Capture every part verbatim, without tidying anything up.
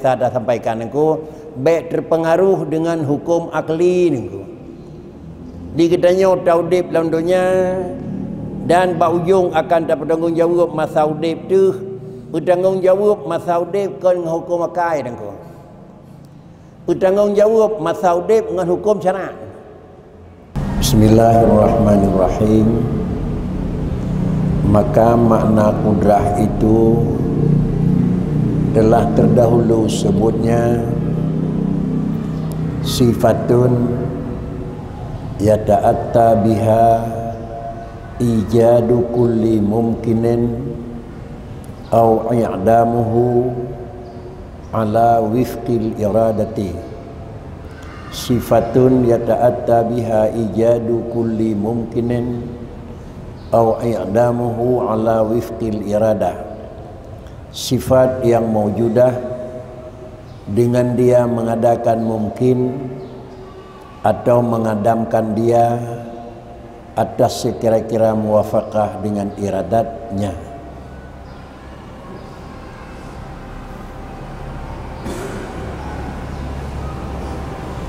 Saya dah sampaikan Teungku, bék terpengaruh dengan hukum akli Teungku. Di geutanyoe taudeb lam donya dan bak ujong akan tapeutanggong jaweueb masa udeb teuh. Peutanggong jaweueb masa udeb kon ngon hukum akai Teungku. Peutanggong jaweueb masa udeb ngon hukum syarak. Bismillahirrahmanirrahim. Maka makna kudrah itu telah terdahulu sebutnya sifatun yata'atta biha ijadu kulli mumkinin au i'damuhu ala wifqil iradati. Sifatun yata'atta biha ijadu kulli mumkinin au i'damuhu ala wifqil iradah. Sifat yang maujudah, dengan dia mengadakan mungkin atau mengadamkan dia atas sekira-kira muwafaqah dengan iradatnya.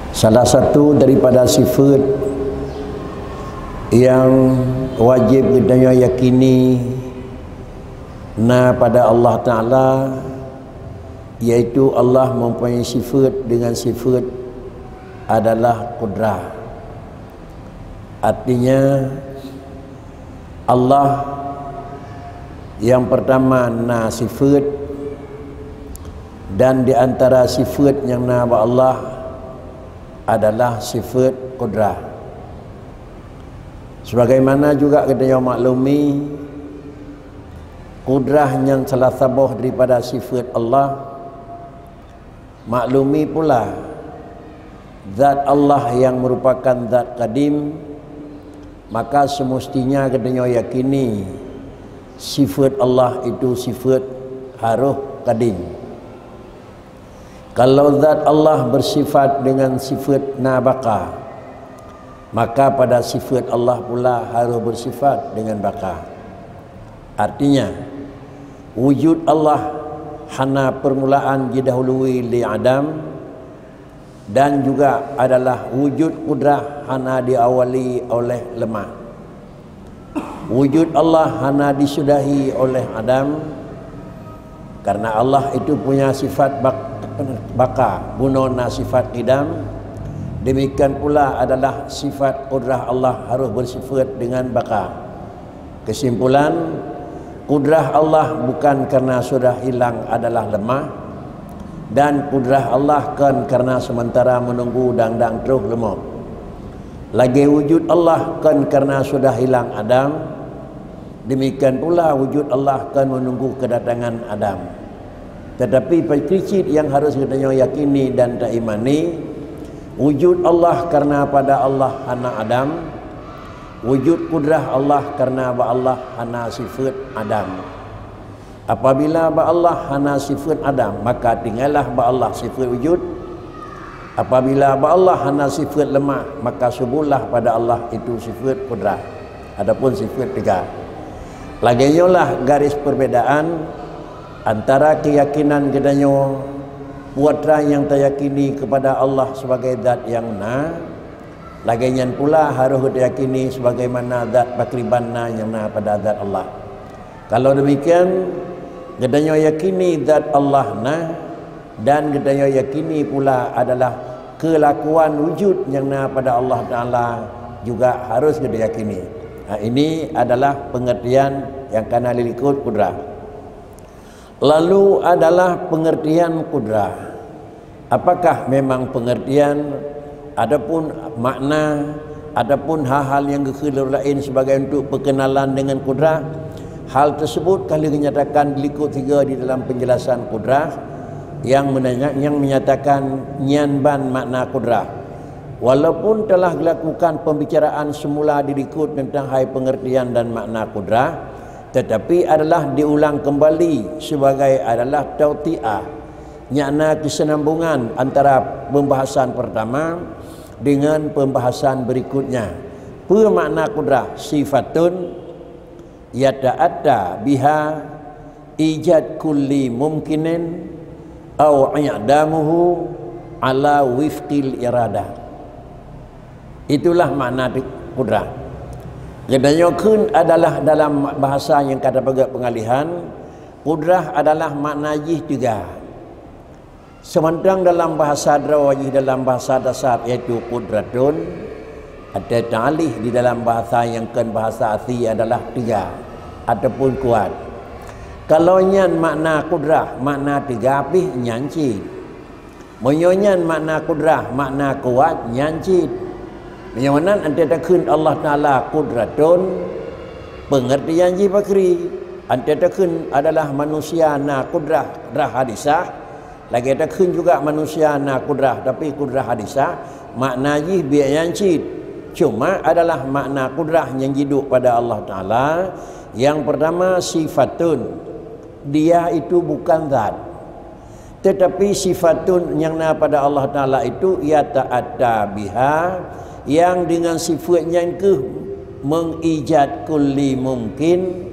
Salah satu daripada sifat yang wajib geutanyoe yakini na pada Allah Ta'ala, yaitu Allah mempunyai sifat dengan sifat adalah kudrah. Artinya, Allah yang pertama na sifat, dan di antara sifat yang na bak Allah adalah sifat kudrah. Sebagaimana juga geutanyoe maklumi, kudrah nyan salah saboh daripada sifat Allah. Maklumi pula, zat Allah yang merupakan zat kadim, maka semestinya geutanyoe yakini sifat Allah itu sifat harôh kadim. Kalau zat Allah bersifat dengan sifat na baqa, maka pada sifat Allah pula harôh bersifat dengan baqa. Artinya, wujud Allah hana permulaan jidahului lé adam, dan juga adalah wujud kudrah hana diawali oleh lemah. Wujud Allah hana disudahi oleh adam, karena Allah itu punya sifat bak-, baqa, bunoe na sifat qidam. Demikian pula adalah sifat kudrah Allah harôh bersifat dengan baqa. Kesimpulan, kudrah Allah bukan karena sudah hilang adalah lemah, dan kudrah Allah kon karena sementara menunggu dang-dang troh leumo. Lagée wujud Allah kon karena sudah hilang adam, demikian pula wujud Allah kon menunggu kedatangan adam. Tetapi peucit nyang harôh geutanyoe yakini dan taimani, wujud Allah karena pada Allah hana adam, wujud kudrah Allah karena bak Allah hana sifat adam. Apabila bak Allah hana sifat adam, maka tinggallah bak Allah sifat wujud. Apabila bak Allah hana sifat lemah, maka suburlah pada Allah itu sifat kudrah ataupun sifat teuga. Lagée nyoe lah garis perbedaan antara keyakinan geutanyoe, putra nyang tayakini kepada Allah sebagai zat nyang na, lagée nyan pula harôh geutanyoe yakini sebagaimana zat pakriban na nyang na pada zat Allah. Kalau demikian, geutanyoe yakini zat Allah na, dan geutanyoe yakini pula adalah kelakuan wujud nyang na pada Allah Ta'ala juga harôh geutanyoe yakini. Ha, ini adalah pengertian nyang kana lé likot kudrah. Lalu adalah pengertian kudrah. Apakah memang pengertian ataupun makna ataupun hal-hal nyang geukheun lé ureuëng laén sebagai untuk perkenalan dengan kudrah? Hal tersebut ka lheueh geunyatakan di likot sigoe di dalam penjelasan kudrah nyang meunanya-, nyang menyatakan nyan ban makna kudrah. Walaupun telah dilakukan pembicaraan semula di likot tentang hai pengertian dan makna kudrah, tetapi adalah diulang kembali sebagai adalah tautiah, nyakna kesinambungan antara pembahasan pertama dengan pembahasan berikutnya. Peue makna kudrah? Sifatun yata'atta biha ijad kulli mumkinin au i'damuhu ala wifqil iradah. Itulah makna di-, qudrah. Geutanyoe kheun adalah dalam bahasa nyang ka tapeugah peungalihan, qudrah adalah makna jih teuga. Seumantang dalam bahasa droe jih dalam bahasa dasar, yaitu qudratun, ateueh ta'lih di dalam bahasa nyang kon bahasa asli adalah teuga ataupun kuat. Kalau nyan makna qudrah, makna teuga pih nyan cit. Meunyoe nyan makna qudrah, makna kuat nyan cit. Meunyoe meunan, 'oh takheun Allah Taala qudratun, peungeurtian jih pakri. 'Oh takheun adalah manusia na qudrah, qudrah hadisah. Lagée takheun juga manusia na qudrah, tapi qudrah hadisah, makna jih biet nyan cit. Cuma adalah makna qudrah nyang jiduek pada Allah Taala. Nyang peurtama, sifatun. Dia itu bukan zat. Tetapi sifatun nyang na pada Allah Taala itu, yata'atta biha, nyang deungon sifeut nyan kheueh mengijad kulli mungkin,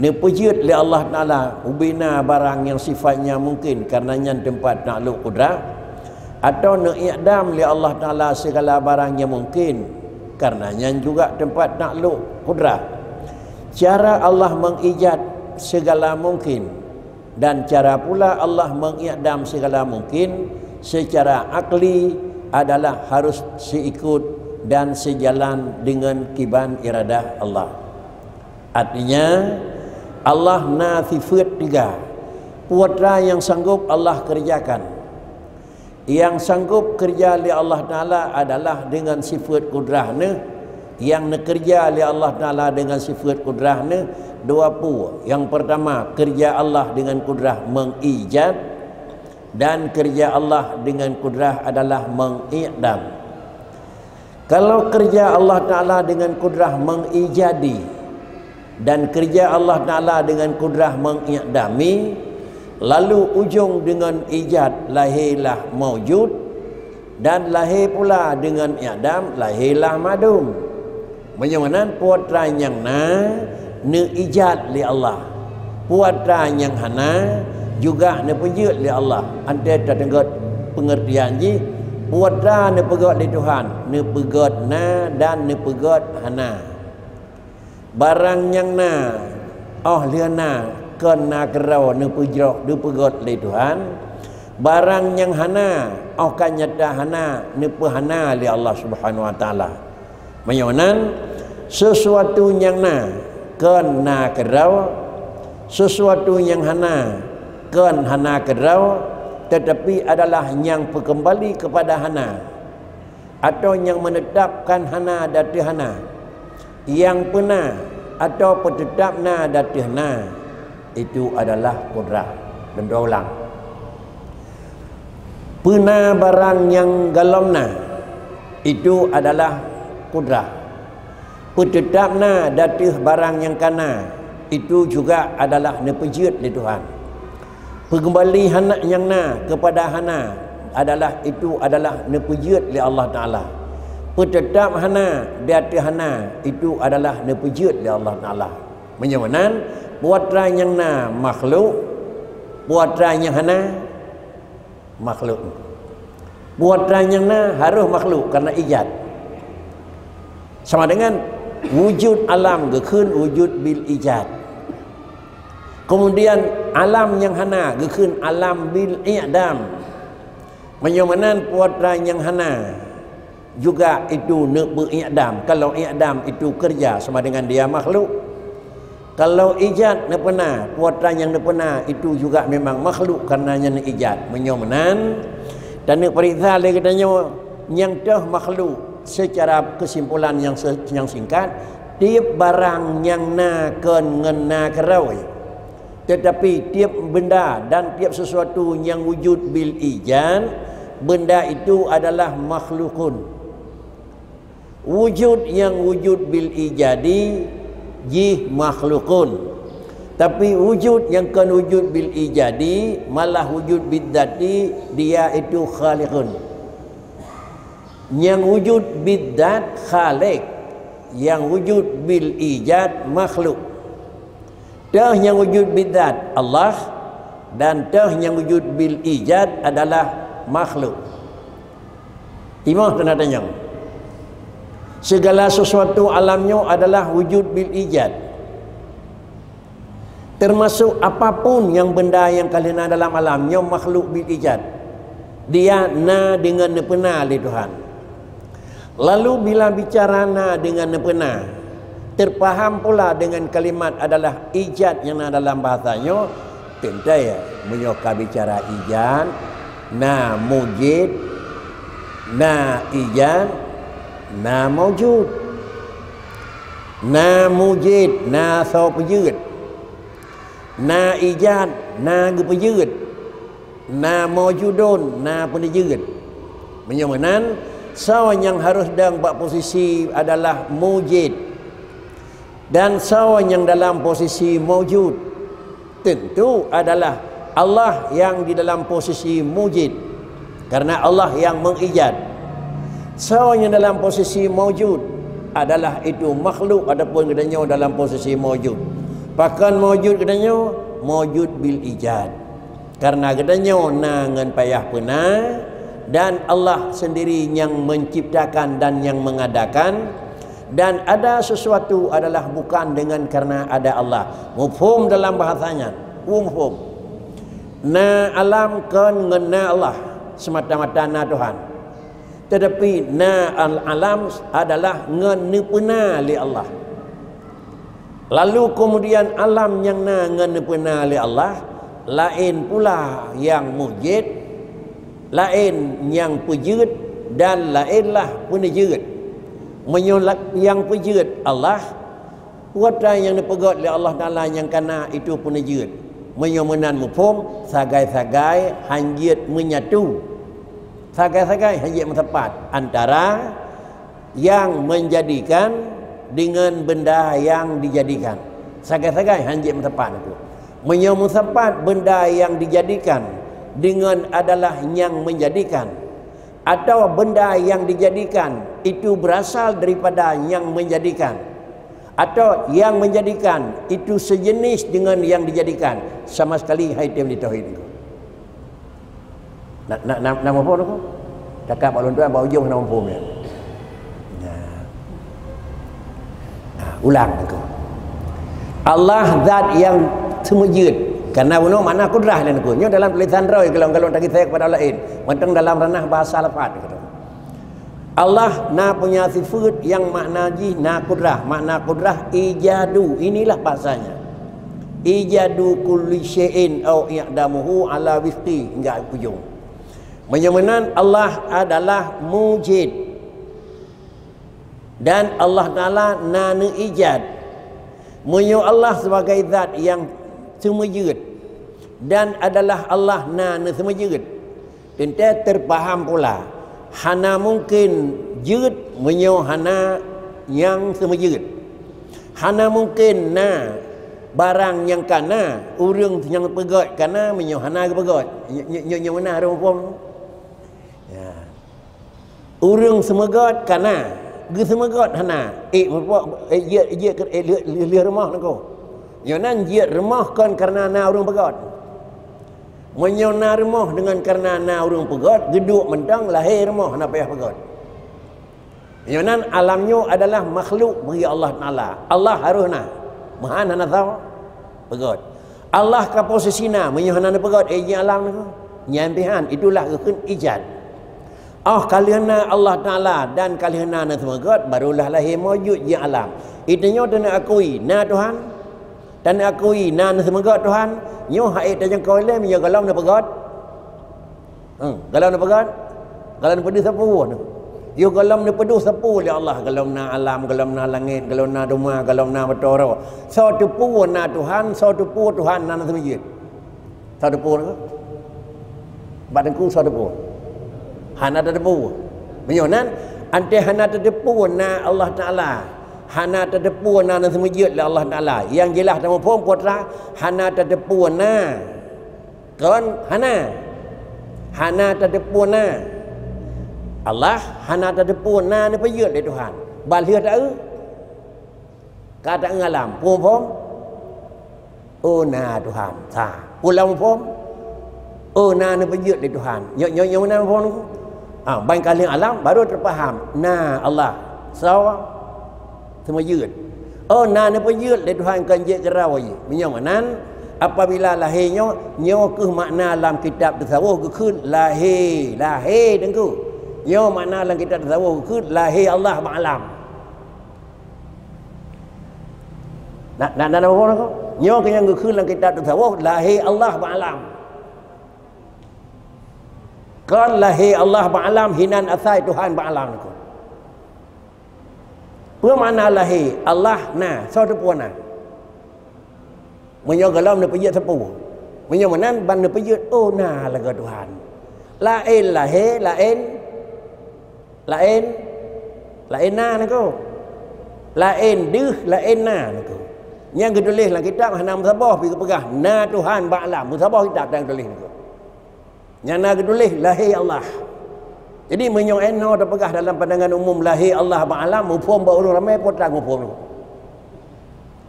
neupeujeuet lé Allah Taala ubena barang nyang sifatnya mungkin, karena nyan teumpat takluk qudrah, atau neuikdam lé Allah Taala segala barang nyang mungkin, karena nyan juga teumpat takluk qudrah. Cara Allah mengijad segala mungkin, dan cara pula Allah mengikdam segala mungkin secara akli adalah harus seikut dan sejalan dengan kiban iradah Allah. Artinya, Allah na sifeut tiga. Peue atra nyang sanggob Allah keureujakan. Nyang sanggob keureuja lé Allah Taala adalah deungon sifeut qudrah neuh. Nyang neukeureuja lé Allah Taala deungon sifeut qudrah neuh dua peue. Nyang peurtama, keureuja Allah deungon qudrah mengijad, dan keureuja Allah deungon qudrah adalah mengikdam. Kalau keureuja Allah Taala deungon qudrah mengijadi, dan keureuja Allah Taala deungon qudrah mengikdami, lalu ujong deungon ijad lahé lah maujud, dan lahé pula deungon ikdam lahé lah madum. Meunyoe meunan, peue atra nyang na neuijad lé Allah. Peue atra nyang hana juga neupeujeuet lé Allah. 'Oh tateungeut peungeurtian jih, peue atra neupeugét lé Tuhan, neupeugét na dan neupeugét hana. Barang nyang na, 'oh lheueh na, kon na keudroe neupeujroh, neupeugét lé Tuhan. Barang nyang hana, 'oh ka nyata hana, neupeuhana lé Allah Subhanahu Wa Taala. Meunyoe nan, sesuatu nyang na, kon na keudroe, sesuatu nyang hana, kon hana keudroe, tetapi adalah nyang peukeumbali keupada hana, atau nyang meunetapkan hana ateueh hana, nyang peuna atau peuteutap na ateueh na, itu adalah kudrah. Lôn ulang. Peuna barang nyang gohlom na, itu adalah kudrah. Peuteutap na ateueh barang nyang ka na, itu juga adalah neupeujeuet lé Tuhan. Peukeumbali hana nyang na keupada hana adalah, itu adalah neupeujeuet lé Allah Taala. Peuteutap hana di ateueh hana, itu adalah neupeujeuet lé Allah Taala. Meunyoe meunan, peue atra nyang na makhluk, peue atra nyang hana makhluk. Peue atra nyang na harôh makhluk karena ijad. Sama dengan wujud alam geukheun wujud bil ijad. Kemudian alam nyang hana geukheun alam bil i'dam. Meunyoe meunan, peue atra nyang hana juga itu neupeu i'dam. Kalau i'dam itu kerja sama dengan dia makhluk. Kalau ijad neupeuna, peue atra nyang neupeuna itu juga memang makhluk karena nyan ijad. Meunyoe meunan, taneuk peuriksa lé geutanyoe nyang toh makhluk. Secara kesimpulan nyang se-, nyang singkat, tiep barang nyang na kon ngon na keudroe. Tetapi tiep benda dan tiep sesuatu nyang wujud bil ijad, benda itu adalah makhlukun. Wujud nyang wujud bil ijadi jih makhlukun. Tapi wujud nyang kon wujud bil ijadi, malah wujud bidzati, dia itu khaliqun. Nyang wujud bidzat khaliq, nyang wujud bil ijad makhluk. Toh nyang wujud bidzat Allah, Dan toh nyang wujud bil ijad adalah makhluk. Timoh teuntang nyan. Segala sesuatu alam nyoe adalah wujud bil ijad. Termasuk apapun nyang benda nyang ka lheueh na dalam alam nyoe makhluk bil ijad. Dia na deungon neupeuna lé Tuhan. Lalu bila bicara na deungon neupeuna, terpaham pula deungon kalimat adalah ijad nyang na dalam bahasa nyoe, teuntèe meunyoe ka bicara ijad, na mujid, na ijad, na maujud. Na mujid, na soe peujeuet. Na ijad, na geupeujeuet. Na maujudun, na peuneujeuet. Meunyoe meunan, soe nyang harôh dong bak posisi adalah mujid, dan soe nyang dalam posisi maujud? Tentu adalah Allah nyang di dalam posisi mujid, karena Allah nyang mengijad. Soe nyang dalam posisi maujud adalah itu makhluk ataupun geutanyoe dalam posisi maujud. Pakon maujud geutanyoe? Maujud bil ijad. Karena geutanyoe na ngon payah peuna, dan Allah sendiri nyang menciptakan dan nyang mengadakan, dan ada sesuatu adalah bukan dengan karena ada Allah. Muphom dalam bahasa nyan? Muphom. Na alam kon ngon na Allah, semata-mata na Tuhan. Tetapi na al-, alam adalah ngon neupeuna lé Allah. Lalu kemudian alam nyang na ngon neupeuna lé Allah, laén pula nyang mujid, laén nyang peujeuet, dan laénlah peuneujeuet. Meunyoe la-, nyang peujeuet Allah, peue atra nyang neupeugét lé Allah Taala nyang ka na itu peuneujeuet. Meunyoe meunan muphom, sagai-sagai hanjeuet meunyatu. Sagai-sagai hanjeuet meusapat antara nyang menjadikan dengan benda yang dijadikan. Sagai-sagai hanjeuet meusapat tu. Meunyoe meusapat benda yang dijadikan dengan adalah nyang menjadikan, atau benda yang dijadikan itu berasal daripada yang menjadikan, atau yang menjadikan itu sejenis dengan yang dijadikan, sama sekali hai tem di tauhid. Na, na, na, na muphom tu? Cakap bak lôn tuan, bak ujong na muphom nyan. Nah. Nah, ulang tu. Allah zat nyang seumeujeuet. Karena bunoe makna kudrah laén tu. Nyoe dalam tulisan droe golom-golom tagisa kepada laén. Mantong dalam ranah bahasa lafaz gitu. Allah na punya sifeut nyang makna jih na kudrah. Makna kudrah ijadu. Inilah bahasanya. Ijadu kulli syai'in au i'damuhu ala wifqi, hingga ujong. Meunyoe meunan, Allah adalah mujid. Dan Allah Taala na neuijad. Meunyoe Allah sebagai zat nyang seumeujeuet dan adalah Allah na neuseumeujeuet, teuntèe teupaham pula, hana mungken jeuet meunyoe hana nyang seumeujeuet. Hana mungken na barang nyang ka na, ureuëng nyang peugét ka na meunyoe hana geupeugét. Nyo-, nyo-, nyo-, nyoe meunan ureuëng muphom. Ya. Ureuëng seumeugét ka na, geuseumeugét hana. Eh, meupok, eh, jeuet, jeuet, eh, lheueh, lheueh, lheueh rumoh nangko. Nyoe nan jeuet rumoh kon kareuna na ureuëng peugét. Meunyoe na rumoh deungon kareuna na ureuëng peugét, geuduek mantong lahé rumoh hana payah peugét. Meunyoe nan alam nyoe adalah makhluk bagi Allah Taala. Allah harôh na. Meuhan hana soe peugét. Allah ka posisi na, meunyoe hana neupeugét, eh, jih alam nyoe. Nyan pih han, itulah geukheun ijad. Oh, ka lheueh na Allah Taala dan ka lheueh na neuseumeugét, barulah lahé maujud jih alam. Itu nyoe taneuk akui na Tuhan. Taneuk akui na neuseumeugét Tuhan. Nyoe hai tajangkôi lé meunyoe gohlom neupeugét. Hmm, gohlom neupeugét, gohlom neupeudeuh sapeue tu. Yoh gohlom neupeudeuh sapeue lé Allah, gohlom na alam, gohlom na langét, gohlom na teuma, gohlom na meuteuro. Soe teupeu na Tuhan, soe teupeu Tuhan na neuseumeujeuet. Soe teupeu na? Bak teungku soe teupeu? Hana tateupeue. Meunyoe nan, anté hana tateupeue na Allah Taala, hana tateupeue na neuseumeujeuet lé Allah Taala. Nyang jeulaih tamuphom peue atra, hana tateupeue na. Kon hana. Hana tateupeue na. Allah hana tateupeue na neupeujeuet lé Tuhan. Bah lheueh taeu. Ka taeu alam. Peue muphom? Oh, na Tuhan. Sa. Peue lom muphom? Oh, na neupeujeuet lé Tuhan. Nyoe, nyoe, nyoe meunan phon. Ah, ban ka lheueh alam, baru teupaham. Na Allah. Soe? Seumeujeuet. Oh, na neupeujeuet lé Tuhan kon jeuet keudroe jih. Meunyoe meunan, apabila lahé nyoe, nyoe kheueh makna lam kitab tasawuf geukheun lahé, lahé teungku. Nyoe makna lam kitab tasawuf geukheun lahé Allah bak alam. Na, na, na, na, nyoe keuh nyang geukheun lam kitab tasawuf lahé Allah bak alam. Kon lahé Allah bak alam, hinan asai Tuhan bak alam niko. Peue makna lahé? Allah na, soe teupeue na? Meunyoe gohlom neupeujeuet sapeue? Meunyoe meunan ban neupeujeuet, oh na lagée Tuhan. Laén lahé, laén, laén, laén na niko. Laén deuh, laén na niko. Nyang geutuléh lam kitab hana meusaboh pi geupeugah na Tuhan bak alam. Meusaboh kitab nyang geutuléh niko. Nyang na geutuléh lahé Allah. Jadi meunyoe inoe tapeugah dalam pandangan umum lahé Allah bak alam, muphom bak ureuëng ramé po trang muphom.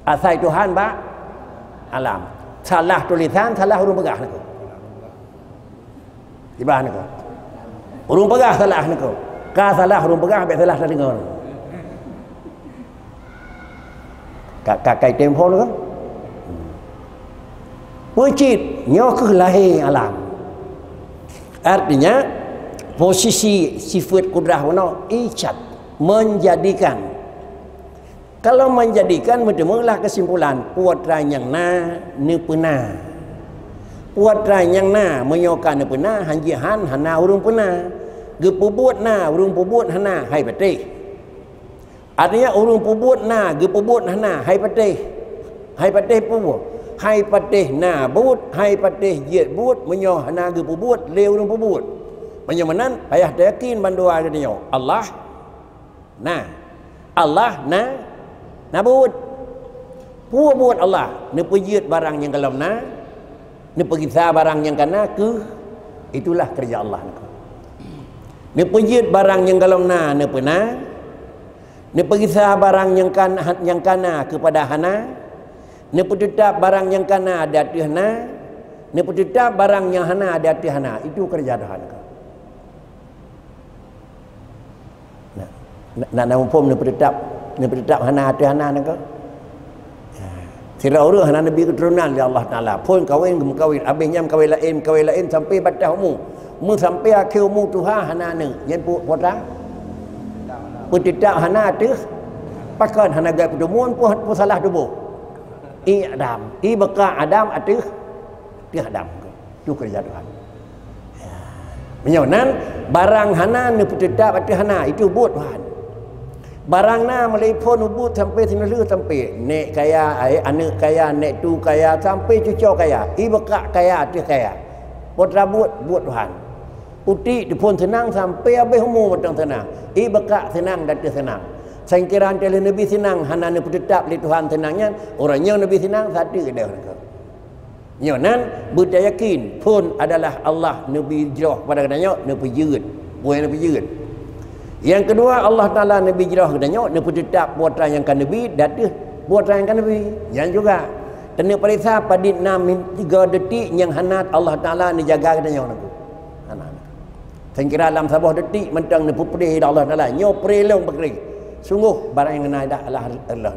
Asai Tuhan bak alam. Salah tulisan, salah ureuëng peugah niko. Ibah niko. Ureuëng peugah salah niko. Ka salah ureuëng peugah, bék salah tadeungoe. Ka, ka, ka item phon ke? Peue cit, nyoe kheueh lahé alam. Artinya, posisi sifat kudrah bunoe ijad, menjadikan. Kalau menjadikan, meuteumeulah kesimpulan, peue atra nyang na, neupeuna. Peue atra nyang na, meunyoe ka neupeuna, hanjeuet han, hana ureuëng peuna. Geupeubuet na, ureuëng peubuet hana, hai patéh. Artinya ureuëng peubuet na, geupeubuet hana, hai patéh. Hai patéh peue? Hai patéh na buet, hai patéh jeuet buet, meunyoe hana geupeubuet lé ureuëng peubuet. Meunyoe meunan, payah tayakin bandua geutanyoe. Allah na. Allah na, na buet. Peue buet Allah? Neupeujeuet barang nyang gohlom na, neupeugisa barang nyang ka na keuh, itulah keureuja Allah niko. Neupeujeuet barang nyang gohlom na, neupeuna, Neupeugisa barang nyang ka, nyang ka na keupada hana, neupeuteutap barang nyang ka na di ateueh na, neupeuteutap barang nyang hana di ateueh hana. Itu keureuja Tuhan niko. Nah, na, na, na muphom neupeuteutap, neupeuteutap hana ateueh hana niko. Sidroe ureuëng hana neubi keuturonan lé Allah Taala. Phon kawen geumeukawen, abéh nyan meukawen laén, meukawen laén sampai batas umu. Meusampai akhé umu tuha hana aneuk. Nyan peue, peue atra? Peuteutap hana ateueh, pakon hana gét peuteumuan, peue, peue salah tuboh. Ié Adam, ié beuka Adam ateueh, ateueh Adam. Itu keureuja Tuhan. Ya. Meunyoe nan, barang hana neupeuteutap ateueh hana, itu buet Tuhan. Barang na meulai phon ubuet sampai sineulheueh sampai, nek kaya, ai, aneuk kaya, nek tu kaya, sampai cucoe kaya, ié beuka kaya ateueh kaya. Peue atra buet, buet Tuhan. Utik teuphon seunang sampai abéh umu mantong seunang, ié beuka seunang di ateueh seunang. Sangkira teuh lheueh neubi seunang hana neupeuteutap lé Tuhan seunang nyan, uroe nyoe neubi seunang sateue deuh niko. Nyoe nan beutayakin phon adalah Allah neubi jroh keupada geutanyoe, neupeujeuet. Peue nyang neupeujeuet? Nyang keudua, Allah Taala neubi jroh geutanyoe, neupeuteutap peue atra nyang ka neubi, di ateueh peue atra nyang ka neubi. Nyan juga. Tanyoe peuriksa padit na min tiga detik nyang hana Allah Taala neujaga geutanyoe niko. Hana. Sangkira lam saboh detik mantong neupeupreh lé Allah Taala, nyoe preh lôn peukreh. Sungguh barang nyang na adalah Allah.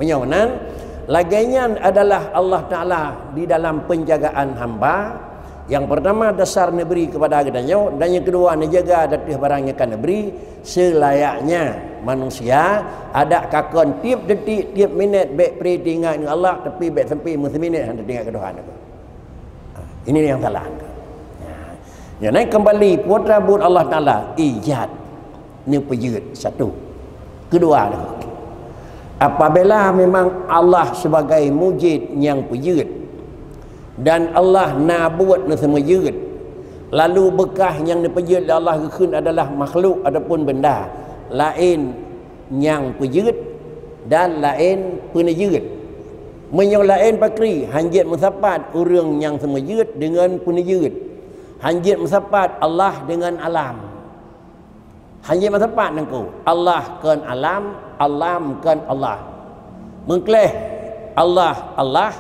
Meunyoe meunan, lagée nyan adalah Allah Taala di dalam penjagaan hamba. Nyang pertama dasar neubri keupada geutanyoe, dan nyang keudua neujaga di ateueh barang nyang ka neubri, seulayaknya manusia adak ka kon tieb detik, tieb minét bék preh teuingat ngon Allah, tapi bék sampai meuseuminét hana teuingat keu Tuhan. Ini nyang salah. Nyan keumbali peue atra buet Allah Taala, ijad, neupeujeuet, satu. Keudua, apabila memang Allah sebagai mujid nyang peujeuet dan Allah na buet neuseumeujeuet, lalu beukah nyang neupeujeuet lé Allah geukheun adalah makhluk ataupun benda laén nyang peujeuet dan laén peuneujeuet. Meunyoe laén pakri, hanjeuet meusapat ureuëng nyang seumeujeuet deungon peuneujeuet. Hanjeuet meusapat Allah deungon alam. Hanjeuet meusapat nangku. Allah kon alam, alam kon Allah. Meukleh Allah, Allah,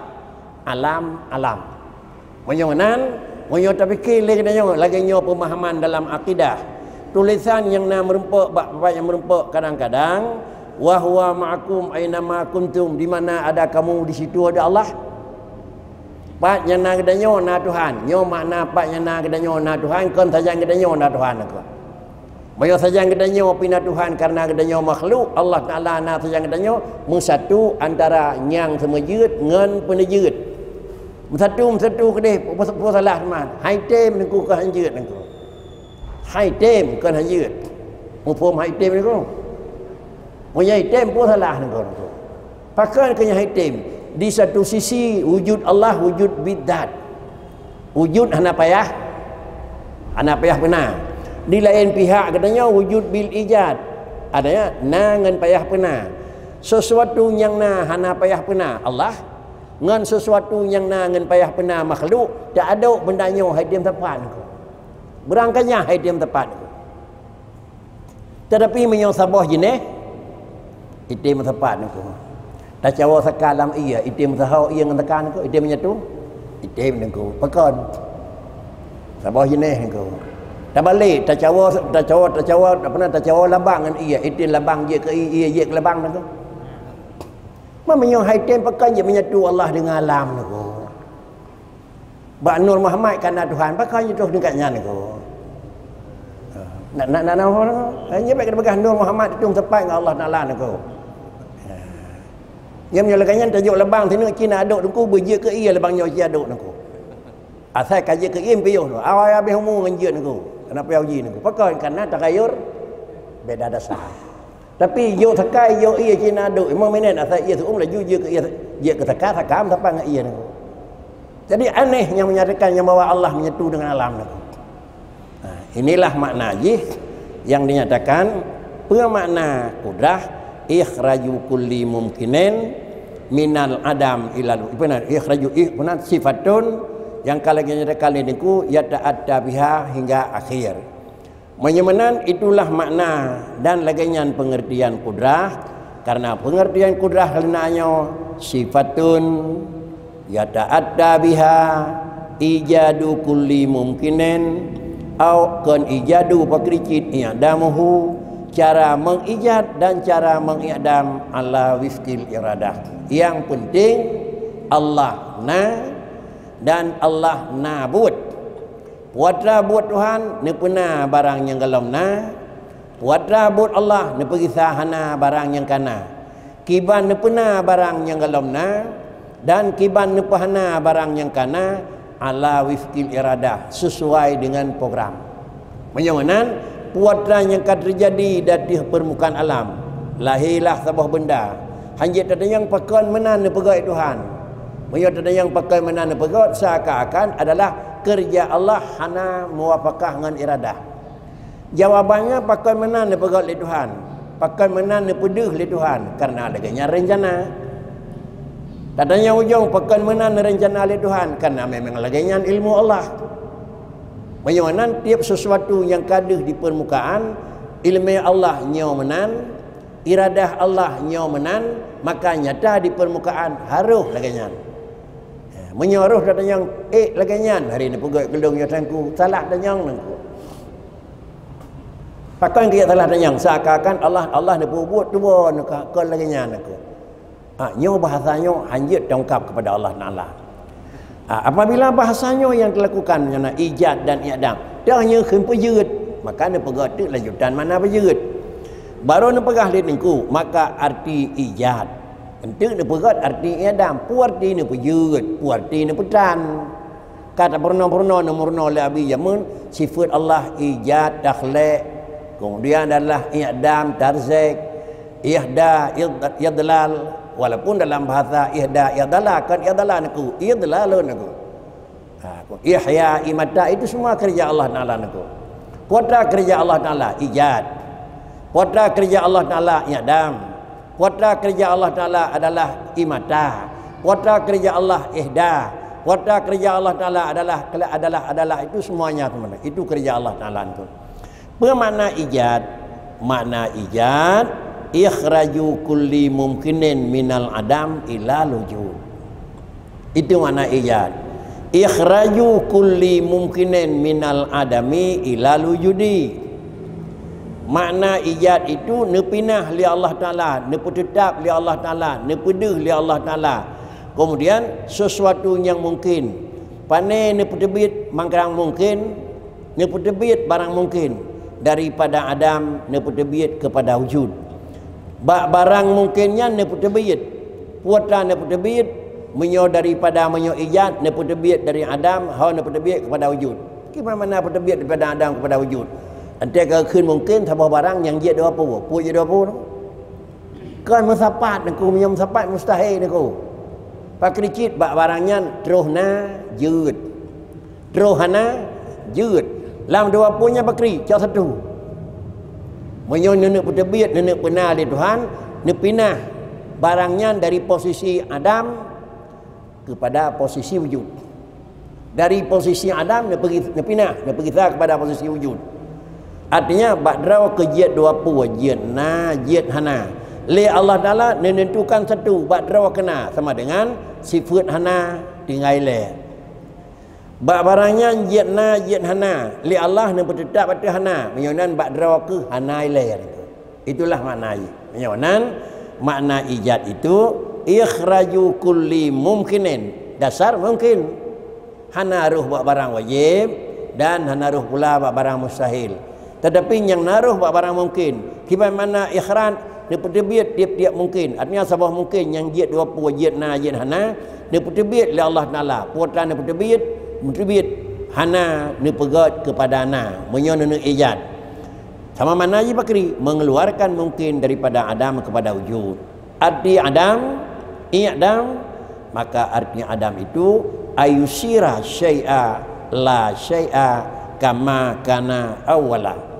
alam, alam. Meunyoe nan, Meunyoe tapike lé geutanyoe lagée nyoe peumahaman dalam akidah, tulésan nyang na meurumpok bak pat nyang meurumpok kadang-kadang, "Wa huwa ma'akum aina ma kuntum," di mana ada kamu, di situ ada Allah. Pat nyang na geutanyoe na Tuhan. Nyoe makna pat nyang na geutanyoe na Tuhan, kon sajan geutanyoe na Tuhan. Meunyoe sajan geutanyoe pih na Tuhan kareuna geutanyoe makhluk, Allah Taala na sajan geutanyoe, meusatu antara nyang seumeujeuet ngon peuneujeuet. Meusatu, meusatu keudeh, peue, peue salah teuma? Hai tem Teungku, kon han jeuet Teungku. Hai tem kon han jeuet. Muphom hai tem Teungku? Meunyoe hai tem, peue salah Teungku? Pakon keu nyang hai tem? Di satu sisi, wujud Allah wujud bidzat. Wujud hana payah, hana payah peuna. Di laén pihak geutanyoe wujud bil ijad. Artinya, na ngon payah peuna. Sesuatu nyang na hana payah peuna Allah, ngon sesuatu nyang na ngon payah peuna makhluk, teuadok benda nyoe hai tem sapat Teungku. Beurangkanya hai tem sapat Teungku. Teutapi meunyoe saboh jinéh, item sapat Teungku. Tacawoe saka lam ié, item saho ié ngon saka Teungku, item menyatu, item Teungku. Pakon? Saboh jinéh Teungku. Tabalek, tacawoe, tacawoe, tacawoe, apa na, tacawoe labang ngon ié, item labang jeuet keu ié, ié jeuet keu labang Teungku. Ma meunyoe hai tem pakon jeuet menyatu Allah deungon alam Teungku. Bak Nur Muhammad ka na Tuhan, pakon jitôh tingkat nyan Teungku. Na, na, na, na, na, nyan bèk tapeugah Nur Muhammad tueng sapat ngon Allah Taala Teungku. Nyan meunyoe lagèe nyan tajok labang sineuk cit na adok Teungku, beujeuet keu ié labang nyoe cit adok Teungku. Asai ka jeuet keu ié piôh Teungku. Awai habéh umu ngon jeuet Teungku. Kenapa uji Teungku? Pakon? Karena tagayur beda dasar. Tapi jok sakai, jok ié cit na adok. Lima minit asai ié seu'uem laju jeuet keu ié, jeuet keu saka, saka sapat ngon ié Teungku. Jadi aneh nyang menyatakan nyang bahwa Allah menyatu dengan alam Teungku. Nah, inilah makna jih yang dinyatakan, peue makna kudrah, ikhraju kulli mumkinin minal adam ilal, apa na, ikhraju, ih-, apa na, sifatun yang ka lagèe nyatakan lé Teungku, yata'atta biha hingga akhir. Meunyoe meunan, itulah makna dan lagèe nyan pengertian kudrah, karena pengertian kudrah leunan nyoe sifatun yata'atta biha ijadu kulli mumkinin, au kon ijadu pakri cit i'damuhu, cara mengijad dan cara mengidam ala wifqil iradah. Yang penting Allah na dan Allah na buet. Peue atra buet Tuhan neupeuna barang nyang golom na, peue atra buet Allah neupeugisa hana barang nyang ka na. Kiban neupeuna barang nyang golom na, dan kiban neupeuhana barang nyang ka na, ala wifqil iradah, sesuai dengan program. Meunyoe meunan, peue atra nyang ka teujadi di ateueh peurmukaan alam, lahé lah saboh benda, hanjeuet tatanyong pakon meunan neupeugét Tuhan. Meunyoe tatanyong pakon meunan neupeugét, seakan-akan adalah keureuja Allah hana muwafakah ngon iradah. Jawabannya, pakon meunan neupeugét lé Tuhan, pakon meunan neupeudeuh lé Tuhan, karena lagèe nyan reuncana. Tatanyong ujong, pakon meunan neurencana lé Tuhan, karena memang lagèe nyan ilmu Allah. Meunyoe nan tiep sesuatu nyang ka deuh di peurmukaan, ileumèe Allah nyoe meunan, iradah Allah nyoe meunan, maka nyata di peurmukaan harôh lagèe nyan. Meunyoe roh tatanyong ék lagèe nyan, hari neupeugét keu lôn nyoe Teungku, salah tanyong Teungku. Pakon keu salah tanyong, seakan-akan Allah, Allah neupeubuet tuboh neuka-, kon lagèe nyan Teungku. Ha, nyoe bahasa nyoe hanjeuet teuungkap kepada Allah Taala. Ha, apabila bahasa nyoe nyang teulakukan nyang na ijad dan i'dam, toh nyoe kheun peujeuet, maka neupeugah teuk lanjutan makna peujeuet. Barô neupeugah lé Teungku, maka arti ijad. Enteuk neupeugah arti i'dam, peue arti neupeujeuet, peue arti neupeutan. Ka tapeurunoe-peurunoe, neumeurunoe lé Abi jameun, sifeut Allah ijad, takhlek, kemudian adalah i'dam, tarzek, ihda, id-, idlal, walaupun dalam bahasa ihda, idlal, kon idlal Teungku, idlalun Teungku. Ha, ihya, imata, itu semua kerja Allah Taala Teungku. Peue atra kerja Allah Taala, ijad. Peue atra kerja Allah Taala, i'dam. Peue atra kerja Allah Taala adalah imata. Peue atra kerja Allah ihda. Peue atra kerja Allah Taala adalah, adalah, adalah, itu semuanya sebenarnya. Itu kerja Allah Taala Teungku. Peue makna ijad? Makna ijad, ikhraju kulli mumkinin minal adam ilal wujud. Itu makna ijad. Ikhraju kulli mumkinin minal adami ilal wujudi. Makna ijad itu neupinah lé Allah Taala, neupeuteutap lé Allah Taala, neupeudeuh lé Allah Taala. Kemudian sesuatu nyang mungkin. Pane neupeuteubiet mangkrang mungkin, neupeuteubiet barang mungkin. Daripada adam neupeuteubiet kepada wujud. Bak barang mungkin nyan neupeuteubiet. Peue atra neupeuteubiet? Meunyoe daripada, meunyoe ijad neupeuteubiet dari adam, ho neupeuteubiet kepada wujud. Kiban makna peuteubiet daripada adam kepada wujud? Anté ka kheun mungkin saboh barang nyang jeuet dua pue. Peue jeuet dua pue? Kon meusapat niko, meunyoe meusapat mustahil niko. Pakri cit bak barang nyan troh na jeuet. Troh hana jeuet. Lam dua pue nyan pakri, cok satu. Meunyoe neuneuk peuteubiet, neuneuk peuna lé Tuhan, neupinah barang nyan dari posisi adam kepada posisi wujud. Dari posisi adam neupeugi-, neupinah, neupeugisa kepada posisi wujud. Artinya, bak droe keu jeuet dua pue, jeuet na, jeuet hana. Lé Allah Taala neunentukan satu bak droe keu na sama dengan sifeuet hana tinggai lé. Bak barang nyan jeuet na, jeuet hana, lé Allah neupeuteutap ateueh hana, meunyoe nan bak droe keuh hana ilée. Itulah makna i-, meunyoe nan makna ijad itu ikhraju kulli mumkinin, dasar mungkin. Hana roh bak barang wajéb dan hana roh pula bak barang mustahil. Teutapi nyang na roh bak barang mungkin. Kiban makna ikhraj, neupeuteubiet tieb-tieb mungkin. Artinya saboh mungkin nyang jeuet dua pue, jeuet na, jeuet hana, neupeuteubiet lé Allah Taala. Peue atra neupeuteubiet, neuteubiet hana neupeugét keupada na, meunyoe neuneuk ijad. Sama makna jih pakri, mengeluarkan mungkin daripada adam kepada wujud. Arti adam, i'dam, maka arti adam itu ayusira syai'a la syai'a kama kana awwalan.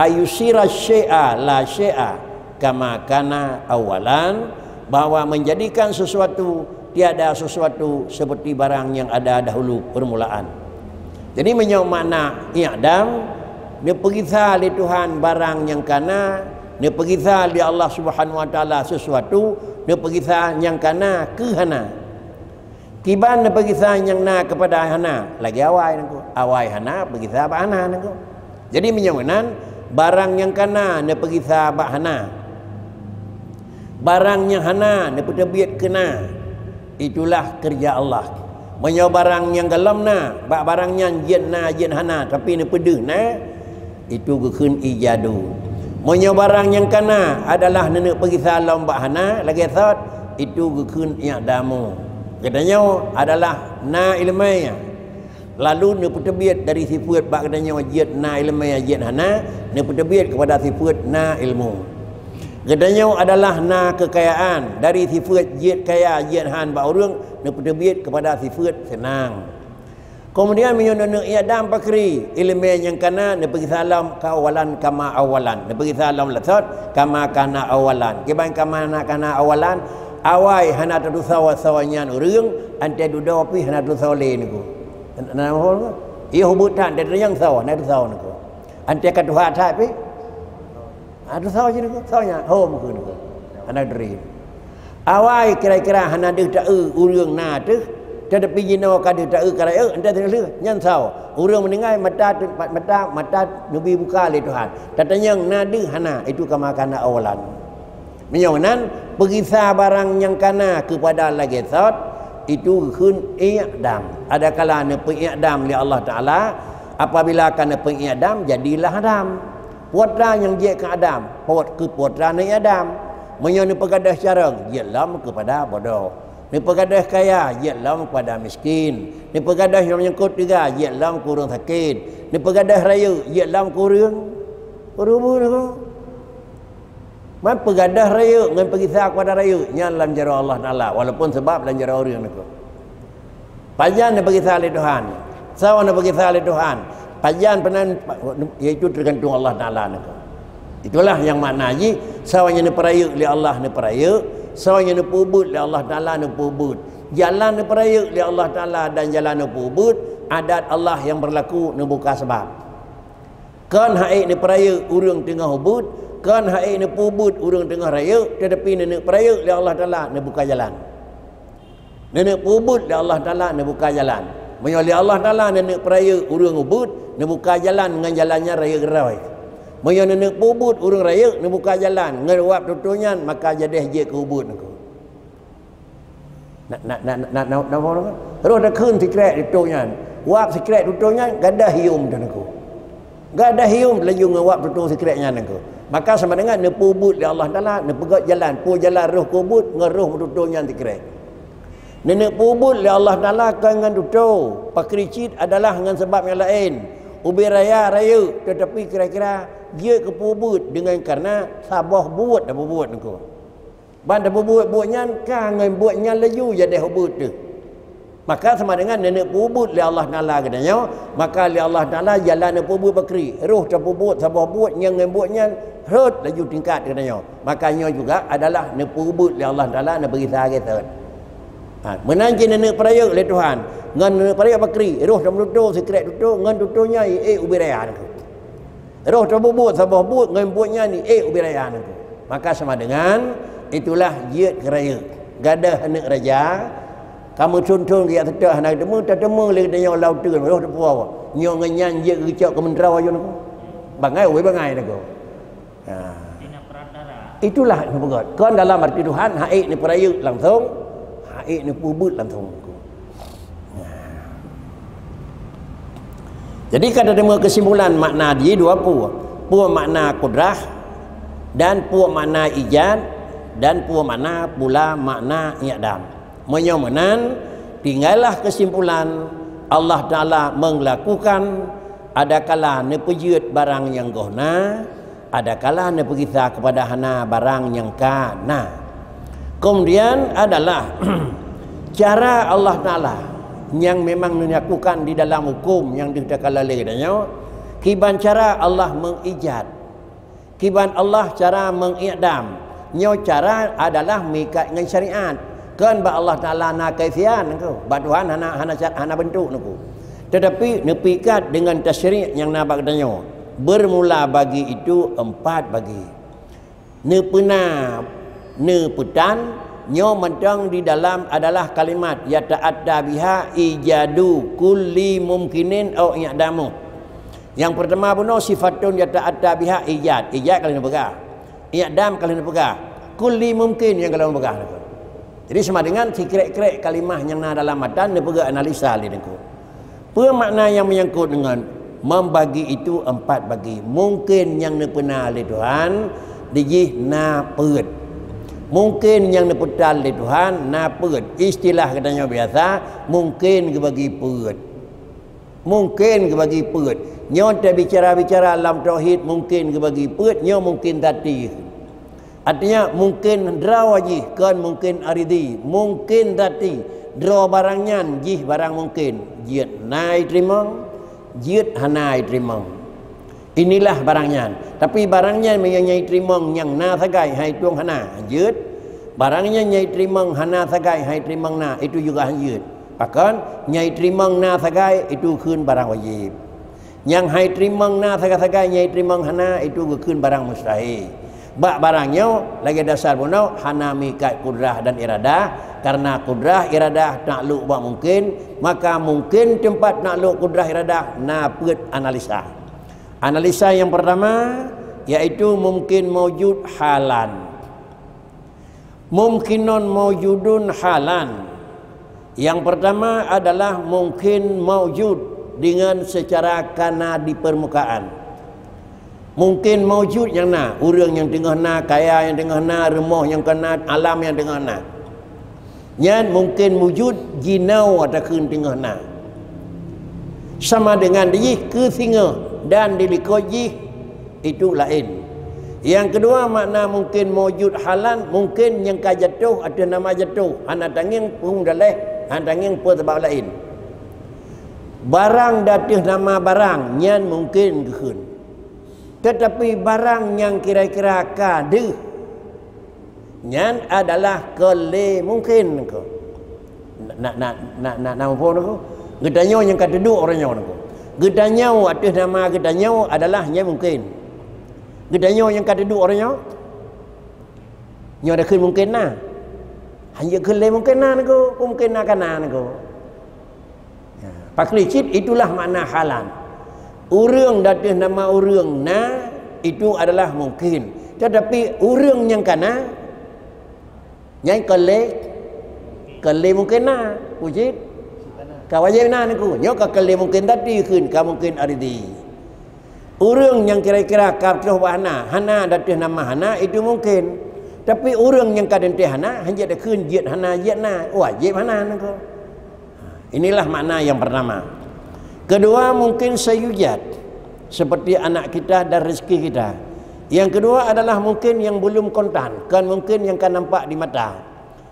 Ayusira syai'a la syai'a kama kana awwalan, bahwa menjadikan sesuatu tiada sesuatu seperti barang yang ada dahulu permulaan. Jadi, meunyoe makna i'dam, neupeugisa lé Tuhan barang nyang kana, neupeugisa lé Allah Subhanahu wa Taala sesuatu, neupeugisa nyang kana keu hana. Kiban neupeugisa nyang na keupada hana, lagée awai nangko. Awai hana peugisa bak hana nangko. Jadi, meunyoe meunan, barang nyang kana neupeugisa bak hana. Barang nyang hana neupeuteubiet keu na. Itulah keureuja Allah. Meunyoe barang nyang golom na, bak barang nyan jeuet na, jeuet hana, tapi neupeudeuh na, itu geukheun ijadu. Meunyoe barang nyang kana adalah neuneuk peugisa lom bak hana, lagée sot, itu geukheun i'damu. Geutanyoe adalah na iéleumé, lalu neupeuteubiet dari sifeuet bak geutanyoe jeuet na iéleumé, jeuet hana, neupeuteubiet keupada sifeuet na ilmu. Geutanyoe adalah na keukayaan, dari sifeuet jeuet kaya, jeuet han bak ureuëng, neupeuteubiet keupada sifeuet seunang. Keumudian, meunyoe neuneuk i'dam pakri, iéleumé nyang kana neupeugisa lom ka awwalan kama awwalan, neupeugisa lom lasot kama kana awwalan. Kiban kama na kana awwalan, awai hana tatusoe-soe nyan ureuëng, anté dudoe pih hana tusoe lé niko. Na, na, na, iya hubut that, anté tanyong soe, hana tusoe niko. Anté ka tuha that pih. Ha, tusoe jih niko, soe nyan, hom keu niko. Hana dri. Awai kira-kira hana deuh taeu ureuëng na teuh, tetapi jinoe ka deuh taeu ka rayeuk, entah teuh lheueh, nyan soe. Ureuëng meuninggai mata teupat mata, mata neubi buka lé Tuhan. Tatanyong na deuh hana, itu kama kana awwalan. Meunyoe nan, peugisa barang nyang kana keupada lagée sot, itu geukheun i'dam. Adakala neupeu-i'dam lé Allah Taala, apabila ka neupeu-i'dam, jadilah adam. Peue atra nyang jeuet keu adam, pot keu peue atra neui'dam. Meunyoe neupeugadôh carông, jeuet lom keupada bodoh. Neupeugadôh kaya, jeuet lom keupada miskin. Neupeugadôh nyang meunyeukot teuga, jeuet lom keu ureuëng sakét. Neupeugadôh rayeuk, jeuet lom keu ureuëng, ureuëng bu niko. Man peugadôh rayeuk ngon peugisa keupada rayeuk, nyan lam jaroe Allah Taala, walaupun sabab lam jaroe ureuëng niko. Pajan neupeugisa lé Tuhan? Soe neupeugisa lé Tuhan? Pajan peunan, yaitu teugantung Allah Taala niko. Itulah nyang makna jih, soe nyang neupeurayeuk lé Allah neupeurayeuk, soe nyang neupeubuet lé Allah Taala neupeubuet. Jalan neupeurayeuk lé Allah Taala dan jalan neupeubuet, adat Allah nyang beurlaku neubuka sabab. Kon han ék neupeurayeuk ureuëng teungoh buet, kon han ék neupeubuet ureuëng teungoh rayeuk, tetapi neuneuk peurayeuk lé Allah Taala neubuka jalan. Neuneuk peubuet lé Allah Taala neubuka jalan. Meunyoe lé Allah Taala neuneuk peurayeuk ureuëng ubeuet, neubuka jalan ngon jalan nyan rayeuk rhoi. Meunyoe neuneuk peuubeuet ureuëng rayeuk, neubuka jalan ngon wab tutoe nyan, maka jadeh jeuet keu ubeuet nangko. Na, na, na, na, na, na, na, na, roh takheun sikrek tutoe nyan. Wab sikrek tutoe nyan, gadah hium teuh nangko. Gadah hium laju ngon wab tutoe sikrek nyan nangko. Maka sama dengan neupeuubeuet lé Allah Taala, neupeugét jalan, peue jalan roh keu ubeuet ngon roh meututoe nyan sikrek. Neuneuk peuubeuet lé Allah Taala kon ngon tutoe, pakri cit adalah ngon sabab nyang laén. Ubé raya rayeuk, teutapi kira-kira jeuet keu peuubeuet deungon kareuna saboh buet tapeubuet nangko. Ban tapeubuet buet nyan ka ngon buet nyan laju jadeh ubeuet teuh. Maka sama dengan neuneuk peuubeuet lé Allah Taala geutanyoe, maka lé Allah Taala jalan neupeuubeuet pakri, roh tapeubuet saboh buet nyang ngon buet nyan rhot laju tingkat geutanyoe. Maka nyoe juga adalah neupeuubeuet lé Allah Taala, neupeugisa geutanyoe. Ha, meunan cit neuneuk peurayeuk lé Tuhan. Ngon neuneuk peurayeuk pakri, roh tameututoe sikrek tutoe, ngon tutoe nyan ié ubé raya nangko. Roh tapeubuet saboh buet ngon buet nyan ié ubé raya nangko. Maka sama dengan itulah jeuet keu rayeuk. Gadah aneuk raja, ka meuthon-thon geujak seutôt hana geuteumeung, tateumé lé geutanyoe lam uteuen, roh teupuwoe. Nyoe ngon nyan jeuet geucok keu meuntroe aju nangko. Bangai ubé bangai nangko. Ha. Itulah neupeugét. Kon dalam arti Tuhan, hak ék neupeurayeuk langsong, hak ék neupeubuet langsong. Jadi ka tateumé keusimpulan makna jih dua peue. Peue makna kudrah dan peue makna ijad dan peue makna pula makna i'dam. Meunyoe meunan, tinggai lah keusimpulan Allah Taala meulakukan adakala neupeujeuet barang nyang goh na, adakala neupeugisa keupada hana barang nyang ka na. Keumudian adalah cara Allah Taala nyang memang neulakukan di dalam huköm nyang deuh takalon lé geutanyoe, kiban cara Allah meuijad. Kiban Allah cara meui'dam. Nyoe cara adalah meuikat ngon syariat. Kon bak Allah Taala na kaifian nangko. Bak Tuhan hana, hana sya-, hana beuntuk nangko. Teutapi neupikat deungon tasyri' nyang na bak geutanyoe. Beurmula bagi itu empat bagi. Neupeuna, neupeutan, nyoe mantong di dalam adalah kalimat yata'atta biha ijadu kulli mumkinin au i'damuh. Nyang peurtama bunoe sifatun yata'atta biha ijad. Ijad ka lheueh neupeugah. I'dam ka lheueh neupeugah. Kulli mumkin nyang ka lheueh neupeugah. Jadi sama dengan sikrek-krek kalimah nyang na dalam matan neupeugah analisa lé nangko. Peue makna nyang meunyangkot deungon membagi itu empat bagi? Mungken nyang neupeuna lé Tuhan dijih na peuet. Mungken nyang neupeutan lé Tuhan na peuet. Istilah geutanyoe biasa, mungken geubagi peuet. Mungken geubagi peuet. Nyoe tabicara-bicara lam tauhid mungken geubagi peuet, nyoe mungken zati. Artinya, mungken droe jih, kon mungken aridi. Mungken zati, droe barang nyan jih barang mungken. Jeuet na jiteurimong, jeuet hana jiteurimong. Inilah barang nyan. Tapi barang nyan meunyoe nyang jiteurimong nyang na sagai, hai tueng hana, jeuet. Barang nyan nyang jiteurimong hana sagai, hai teurimong na, itu juga jeuet. Pakon, nyang jiteurimong na sagai, itu kheun barang wajéb. Nyang hai teurimong na sagai-sagai, nyang jiteurimong hana, itu geukheun barang mustahil. Bak barang nyoe, lagée dasar bunoe, hana meuikat kudrah dan iradah, karena kudrah iradah takluk bak mungken, maka mungken teumpat takluk kudrah iradah na peuet analisa. Analisa nyang peurtama, yaitu mungken maujud halan. Mumkinun maujudun halan. Nyang peurtama adalah mungken maujud deungon seucara ka na di peurmukaan. Mungken maujud nyang na, ureuëng nyang teungoh na, kaya nyang teungoh na, rumoh nyang ka na, alam nyang teungoh na. Nyan mungken wujud jinoe atawa kheun teungoh na. Sama dengan jih keu singoh dan di likot jih itu laén. Nyang keudua makna mungken maujud halan, mungken nyang ka jatoh ateueh nama jatoh, hana tangieng peue daleh, hana tangieng peue sabab laén. Barang di ateueh nama barang nyan mungken geukheun. Teutapi barang nyang kira-kira ka deuh, nyan adalah kon lé mungken nangko. Na, na, na, na, na muphom nangko. Geutanyoe nyang ka teuduek uroe nyoe nangko. Geutanyoe ateueh nama geutanyoe adalah nyang mungken. Geutanyoe nyang ka teuduek uroe nyoe, nyoe takheun mungken na. Hana jeuet kheun lé mungken na nangko, mungken na ka na nangko. Ya. Pakri cit, itulah makna halan. Ureuëng ateueh nama ureuëng na, itu adalah mungkin. Tetapi ureuëng nyang ka na, nyan kon lé, kon lé mungkin na, peue cit? Ka wajéb na nangku. Nyoe ka kon lé mungkin zati kheun, ka mungkin aridi. Ureuëng nyang kira-kira ka troh bak hana, hana ateueh nama hana, itu mungkin. Tapi ureuëng nyang ka teuntée hana, hanjeuet takheun jeuet hana, jeuet na, wajéb hana nangku. Inilah makna yang pertama. Kedua, mungkin sayujad, seperti anak kita dan rezeki kita. Yang kedua adalah mungkin yang belum kontan, kon mungkin nyang ka nampak di mata.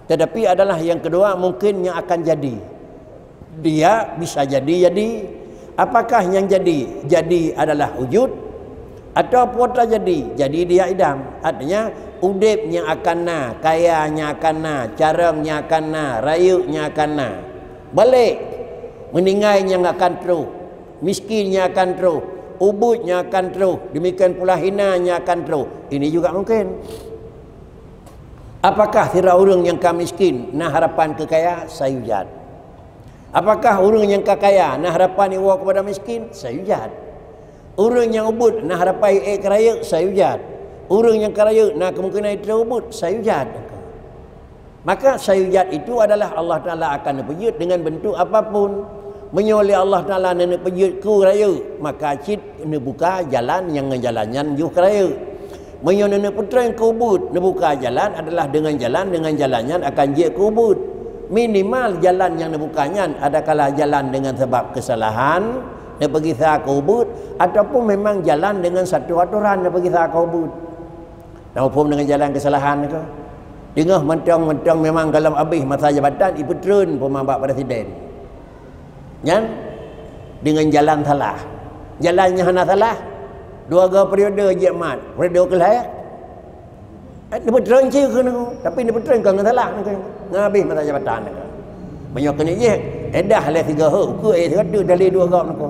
Tetapi adalah yang kedua mungkin yang akan jadi. Dia bisa jadi, jadi. Apakah yang jadi? Jadi adalah wujud. Atawa peue teujadi? Jadi dia idam. Artinya, udeb nyang akan na, kaya nyang akan na, carông nyang akan na, rayeuk nyang akan na. Balek, meuninggai nyang akan troh, miskin nyang akan troh, ubeuet nyang akan troh, demikian pula hina nyang akan troh. Ini juga mungkin. Apakah sidroe ureuëng nyang ka miskin na harapan keu kaya? Sayujad. Apakah ureuëng nyang ka kaya na harapan iwoe keupada miskin? Sayujad. Ureuëng nyang ubeuet na harapan ék keu rayeuk? Sayujad. Ureuëng nyang ka rayeuk na kemungkinan troh ubeuet? Sayujad. Maka sayujad itu adalah Allah Taala akan neupeujeuet dengan bentuk apapun. Meunyoe lé Allah Taala neuneuk peujeuet keu rayeuk, maka cit neubuka jalan nyang ngon jalan nyan yoh keu rayeuk. Meunyoe neuneuk peutrön keu ubeuet, neubuka jalan adalah dengan jalan, dengan jalan nyan akan jeuet keu ubeuet. Minimal jalan nyang neubuka nyan adakala jalan dengan sabab keusalahan, neupeugisa keu ubeuet, ataupun memang jalan dengan satu atoran neupeugisa keu ubeuet. Tamuphom dengan jalan keusalahan keu? Teungoh mantong-mantong memang gohlom abéh masa jabatan, ipeutrön peuma bak presiden. Nyan dengan jalan salah. Jalan nyang hana salah, dua go periode jeuet mat, periode keulhèe, eh, neupeutrön cit keu nangku, tapi neupeutrön kon ngon salah nangku, ngon abéh masa jabatan nangku. Meunyoe keuneuk jih, édah lé sigoe, ukeue éh sigoe teuk dalé dua gob nangku.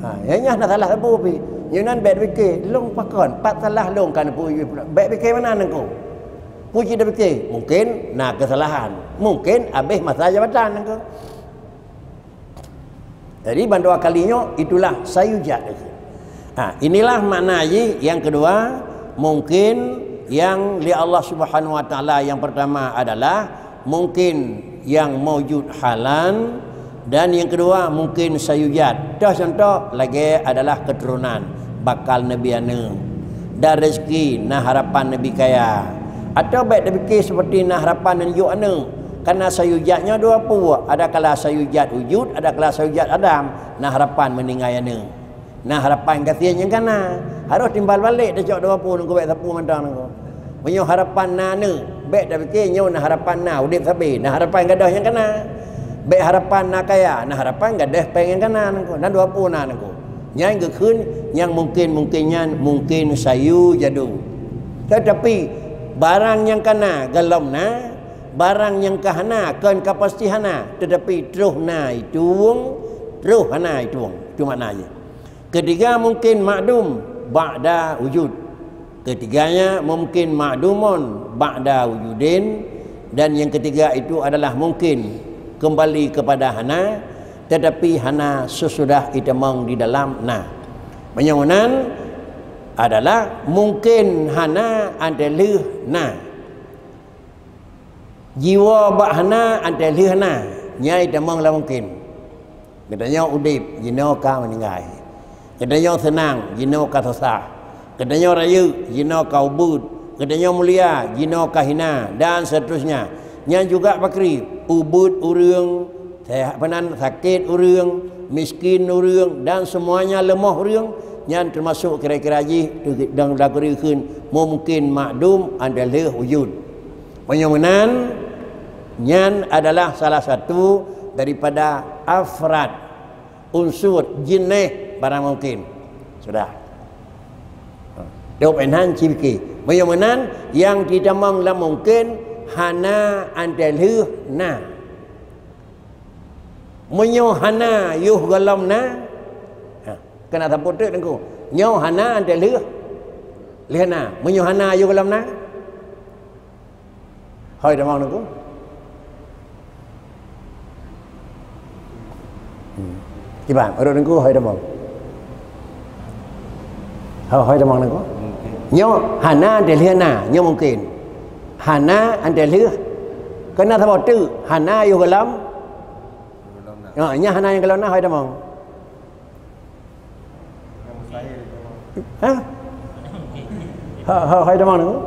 Ha, nyan, nyan na salah saboh pih. Nyoe nan bèk pike, lôn pakon, pat salah lôn ka neupeu-, bèk pike meunan nangku. Peue cit tapike? Mungkin na keusalahan, mungkin abéh masa jabatan nangku. Jadi, bandua kali nyoe itulah sayujad. Ha, inilah makna jih yang kedua, mungkin yang lé Allah Subhanahu Wa Taala yang pertama adalah mungkin yang maujud halan, dan yang kedua mungkin sayujad. Toh contoh lagèe adalah keturunan, bakal neubi aneuk. Dan rezeki, na harapan neubi kaya. Atawa bèk tapike seperti na harapan neujok aneuk. Karena sayujad nyoe dua peue, adakala sayujad wujud, adakala sayujad adam, na harapan meuninggai aneuk. Na harapan gasien nyang ka na, harôh timbal balek tacok dua peue nangku bèk sapeue mantong nangku. Meunyoe harapan na aneuk, bèk tapike nyoe na harapan na udeb sabe, na harapan gadôh nyang ka na. Bèk harapan na kaya, na harapan gadôh péng nyang ka na nangku, na dua peue na nangku. Nyan geukheun nyang mungkin-mungkin nyan mungkin sayujadu. Tetapi barang nyang ka na gohlom na, barang nyang ka hana kon ka pasti hana, tetapi troh na itueng, troh hana itueng. Itu makna jih. Ketiga mungkin ma'dum ba'da wujud. Ketiganya mungkin ma'dumun ba'da wujudin, dan yang ketiga itu adalah mungkin kembali kepada hana, tetapi hana sesudah itamong di dalam na. Meunyoe meunan adalah mungkin hana 'an teuh lheueh na. Jiwoe bak hana 'an teuh lheueh na, nyan itamong lam mungkin. Geutanyoe udeb, jinoe ka meuninggai. Geutanyoe seunang, jinoe ka susah. Geutanyoe rayeuk, jinoe ka ubeuet. Geutanyoe mulia, jinoe ka hina, dan seterusnya. Nyan juga pakri, ubeuet ureuëng, sehat, peunan sakét ureuëng, miskin ureuëng, dan semuanya leumoh ureuëng, nyan teumasok kira-kira jih dalam geukheun mungkin ma'dum 'an teuh lheueh wujud. Meunyoe meunan, nyan adalah salah satu daripada afrad, unsur, jeunèh barang mungkin. Sudah. Dôb énan cit pike. Meunyoe meunan, nyang jitamong lam mungkin hana 'an teuh lheueh na. Meunyoe hana yoh gohlom na, ha, keuneuk sapeue teuk teungku. Nyoe hana 'an teuh lheueh, lheueh na. Meunyoe hana yoh gohlom na, hôi tamong teungku. Hmm. Kiban, ureueng teungku hôi tamong. Ho-, hôi tamong teungku. Nyoe hana 'an teuh lheueh na, nyoe mungken. Hana 'an teuh lheueh. Keunan saboh teuk, hana yoh gohlom. Ha, nyan hana nyang gohlom na hôi tamong. Ha? Ha, ha, hai teuma nyoe?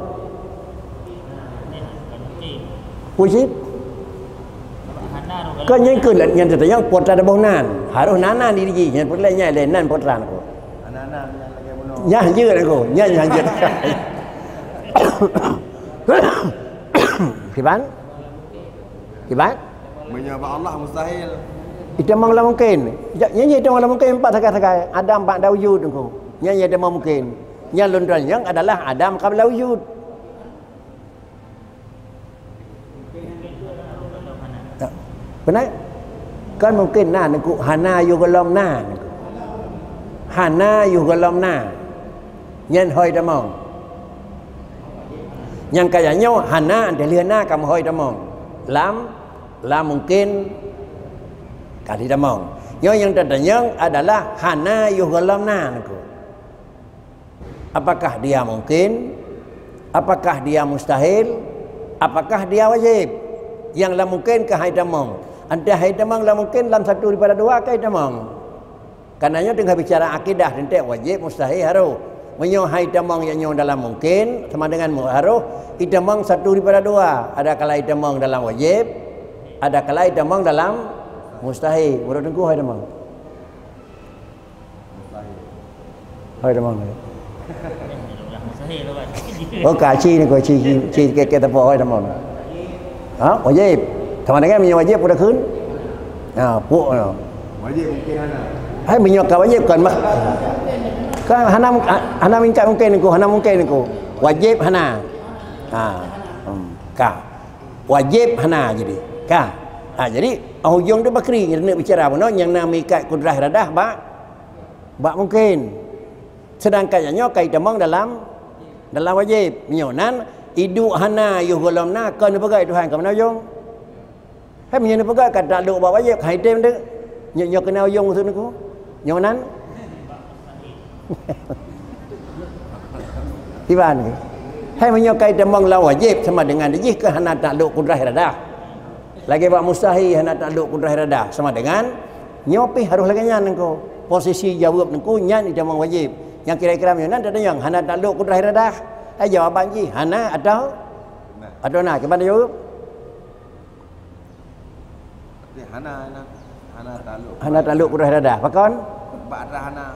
Puji? Kan nyang keu nyan teuh nyang putra teuboh nan. Harôh na nan di jih, nyan putra nyan lé nan putra nyoe. Nyan jeuet nyoe, nyan, nyan jeuet. Kiban? Kiban? Meunyoe bak Allah mustahil. Itamong la mungken. Ja-, nyan, nyan itamong la mungken, empat sagai-sagai. Adam bak la wujud nyoe. Nyan, nyan itamong mungken. Nyan lôn tuan nyang adalah Adam qabla wujud. Ya. Beuna? Kan mungken na nyoe, hana yoh gohlom na nyoe. Hana yoh gohlom na. Nyan hôi tamong. Nyang kaya nyoe hana 'an teuh lheueh na ka meuhôi tamong. Lam, lam mungken ka lheueh tamong. Nyoe nyang tatanyong adalah hana yoh gohlom na nyoe. Apakah dia mungkin? Apakah dia mustahil? Apakah dia wajib? Nyang lam mungken ka hai tamong. 'An teuh hai tamong lam mungken lam satu daripada dua ka hai tamong. Karena nyoe teungoh bicara akidah, teuntèe wajib, mustahil, harôh. Meunyoe hai tamong nyang nyoe dalam mungken, sama dengan mu-, harôh, itamong satu daripada dua. Ada kala itamong dalam wajib, ada kala itamong dalam mustahil. Ureueng teungku hai tamong. Hai tamong. Oh, ka ci ni ko, ci, ci, ci, ke, ke teupeu, hai tamong. Ha, wajib. Sama dengan meunyoe wajib, peue takheun? Ha, pok, ha. Wajib mungkin hana. Hai, meunyoe ka wajib, kon mah. Kan hana, hana mingkat mungkin nyoe, hana mungkin nyoe. Wajib hana. Ha, hmm, ka. Wajib hana jadi. Ka. Ha, jadi, ujong tu bakri, keuneuk bicara bunoe nyang na meuikat kudrah iradah bak, bak mungkin. Sedangkan nyang nyoe ka itamong dalam, dalam wajib. Meunyoe nan, iduek hana, yoh gohlom na, kon neupeugah Tuhan ka meunan ujong. Hai meunyoe neupeugah ka taklok bak wajib, hai tem deuh. Nyoe, nyoe keunan ujong maksud nyoe. Nyoe nan. Kiban. Hai meunyoe ka itamong lam wajib sama dengan jih keu hana taklok kudrah iradah. Lagèe bak mustahil hana taklok kudrah iradah sama dengan nyoe pih harôh lagèe nyan nyoe. Posisi jaweueb nyoe nyan itamong wajib. Nyang kira-kira meunyoe nan tatanyong hana taklok kudrah iradah. Hai jawaban jih hana atau, atau na. Kiban jaweueb? Berarti hana, hana, hana taklok. Hana taklok kudrah iradah. Pakon? Bak iradah hana.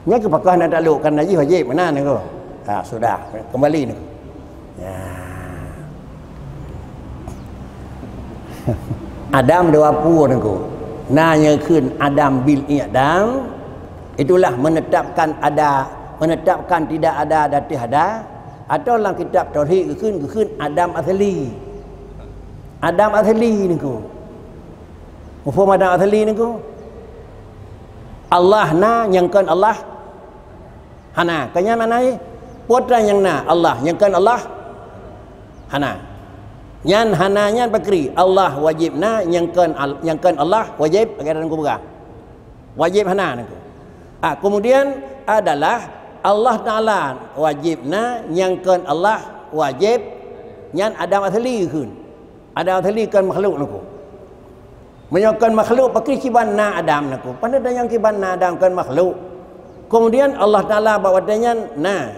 Nyan keuh pakon hana taklok, kan najih wajib meunan nyoe. Ha, sudah. Kembali nyoe. Ya. Adam dua pue nyoe. Na nyang kheun Adam bil i'dam, itulah menetapkan ada, menetapkan tidak ada dan tiada, atau lam kitab tauhid geukheun, geukheun Adam asli. Adam asli nyoe. Muphom Adam asli nyoe? Allah na nyang kon Allah hana. Kon nyan makna jih, peue nyang na Allah nyang kon Allah hana. Nyan hana nyan bakri. Allah wajib na nyang kon al-, nyang kon Allah wajib, lagèe dan kupeugah. Wajib hana nyoe. Ah, kemudian adalah Allah Taala wajib na nyang kon Allah wajib, nyan Adam asli kheun. Adam asli kon makhluk nyoe. Meunyoe kon makhluk, pakri kiban na Adam nyoe? Pane tanyong kiban na Adam kon makhluk. Kemudian Allah Taala bak watèe nyan na,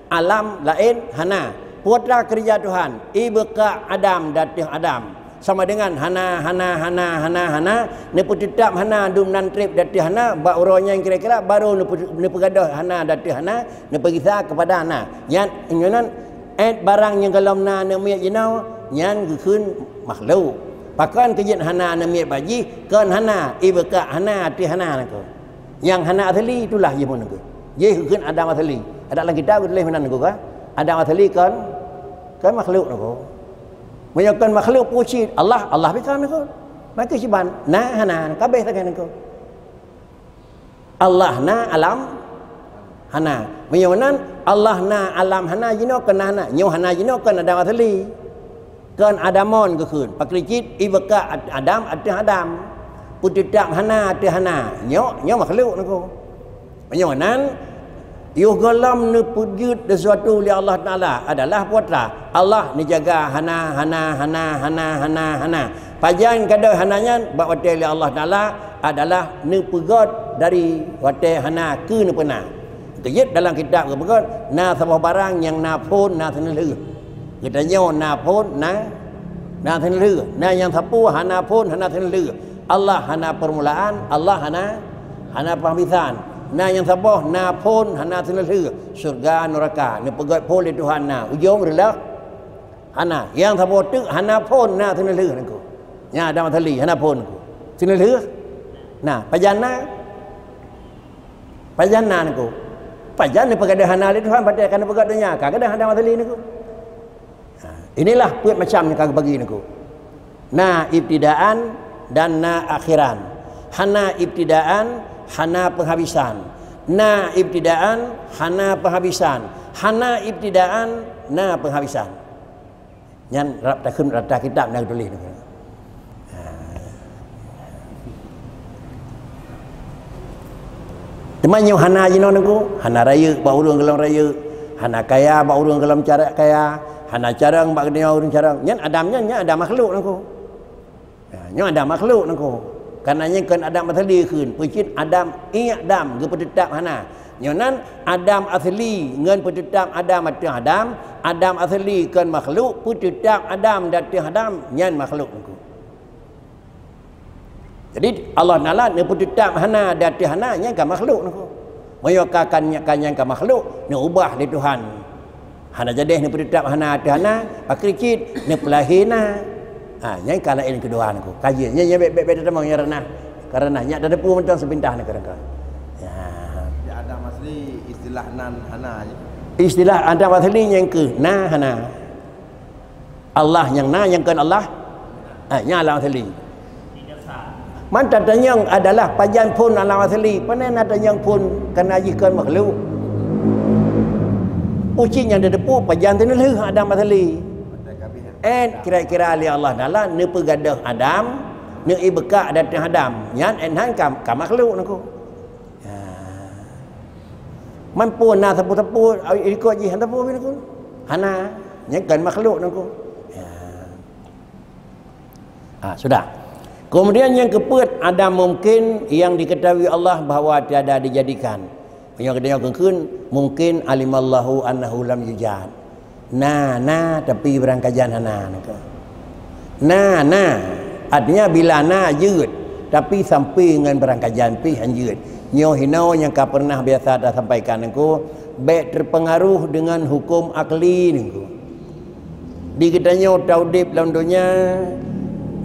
alam laén hana. Peue keureuja Tuhan, ibqa Adam, ateueh Adam. Sama dengan hana, hana, hana, hana, hana, neupeuteutap hana dum nan treb ateueh hana, bak uroe nyan kira-kira baru neupeu-, neupeugadôh hana ateueh hana, neupeugisa keupada na. Nyan, nyoe nan, ét barang nyang gohlom na aneuk miet jinoe, nyan geukheun makhluk. Pakon keu jeuet hana aneuk miet bak jih, kon hana, ibqa hana, ateueh hana nyoe. Nyang hana asli itulah jih bunoe nyoe. Jih geukheun Adam asli. Adak lam kitab geutuléh meunan nyoe kan? Adam asli kon, kon makhluk nyoe. Meunyoe kon makhluk, peue cit Allah, Allah pih kon nyoe. Maka siban na hana, kabeh sagai nyoe. Allah na, alam hana. Meunyoe nan, Allah na, alam hana jinoe kon na hana. Nyoe hana jinoe kon Adam asli. Kon Adamon geukheun. Pakri cit ibqa Ad-, Adam ateueh Adam. Peuteutab hana ateueh hana. Nyoe, nyoe makhluk niko. Meunyoe nan, yoh gohlom neupeujeuet sesuatu lé Allah Taala adalah peue atra. Allah neujaga hana, hana, hana, hana, hana, hana. Pajan kadang hana nyan bak watée lé Allah Taala adalah neupeugét dari watée hana keu neupeuna. Geujeuet dalam kitab geupeugét, na saboh barang nyang na phon, na seuneulheueh. Geutanyoe na phon, na, na seuneulheueh. Na nyang sapeue hana phon, hana seuneulheueh. Allah hana peurmulaan, Allah hana, hana peuhabisan. Na nyang saboh na phon, hana seuneulheueh. Syeuruga, neuraka, neupeugét phon lé Tuhan na. Ujong reuloh hana. Nyang saboh teuk hana phon, na seuneulheueh niko. Nyan Adam asli hana phon niko. Seuneulheueh. Na, pajan na? Pajan na niko. Pajan neupeugadang hana lé Tuhan, patéh ka neupeugét donya, ka gadang Adam asli niko. Ha, inilah peuet macam nyang ka geubagi niko. Na ibtidaan dan na akhiran. Hana ibtidaan, hana peuhabisan. Na ibtidaan, hana peuhabisan. Hana ibtidaan, na peuhabisan. Nyan rab takheun rata kitab na geutuléh niko. Ha. Teuma nyoe hana jinoe niko, hana rayeuk bak ureuëng gohlom rayeuk, hana kaya bak ureuëng gohlom cara kaya, hana carông bak geutanyoe ureuëng carông. Nyan Adam nyan, nyan Adam makhluk niko. Ya, nyoe Adam makhluk niko. Karena nyan kon Adam asli kheun, peucit Adam, ié Adam geupeuteutab hana. Nyoe nan Adam asli ngon peuteutab Adam ateueh Adam, Adam asli kon makhluk, peuteutab Adam di ateueh Adam, nyan makhluk niko. Jadi, Allah Taala neupeuteutab hana di ateueh hana, nyan ka makhluk niko. Meunyoe ka, ka, ka nyan ka makhluk, neuubah lé Tuhan. Hana jadeh neupeuteutab hana ateueh hana, pakri cit neupeulahé na. Ha, nyan ka laén keudua niko. Kaji, nyan, nyan bèk, bèk, bèk teutamong nyan ranah. Karena nyak tateupeue mantong seupintas niko. Ya. Di Adam asli istilah nan hana je. Istilah Adam asli nyang keuh na hana. Allah nyang na, nyang kon Allah. Ha, nyan alam asli. Man tatanyong adalah pajan phon alam asli. Pane na tanyong phon kana jih kon makhluk. Uci nyang tateupeue pajan teuneulheueh Adam asli. Eh, kira-kira lé Allah Taala neupeugadôh Adam, neuibeukak di ateueh Adam. Nyan eh nan ka, ka makhluk niko. Ya. Man phon na sapeue-sapeue, ai, ikot jih hana sapeue niko. Hana, nyan kon makhluk niko. Ya. Ah, sudah. Kemudian nyang keupeuet, Adam mungkin yang diketahui Allah bahwa tiada dijadikan. Meunyoe geutanyoe kheun, mungkin alimallahu annahu lam yujad. Na, na, tapi barangkajan hana, niko. Na, na. Artinya bila na jeuet, tapi sampai ngon barangkajan pih han jeuet. Nyoe hinoe nyang ka pernah biasa tasampaikan niko, bèk terpengaruh dengan hukum akli niko. Di geutanyoe taudép lam donya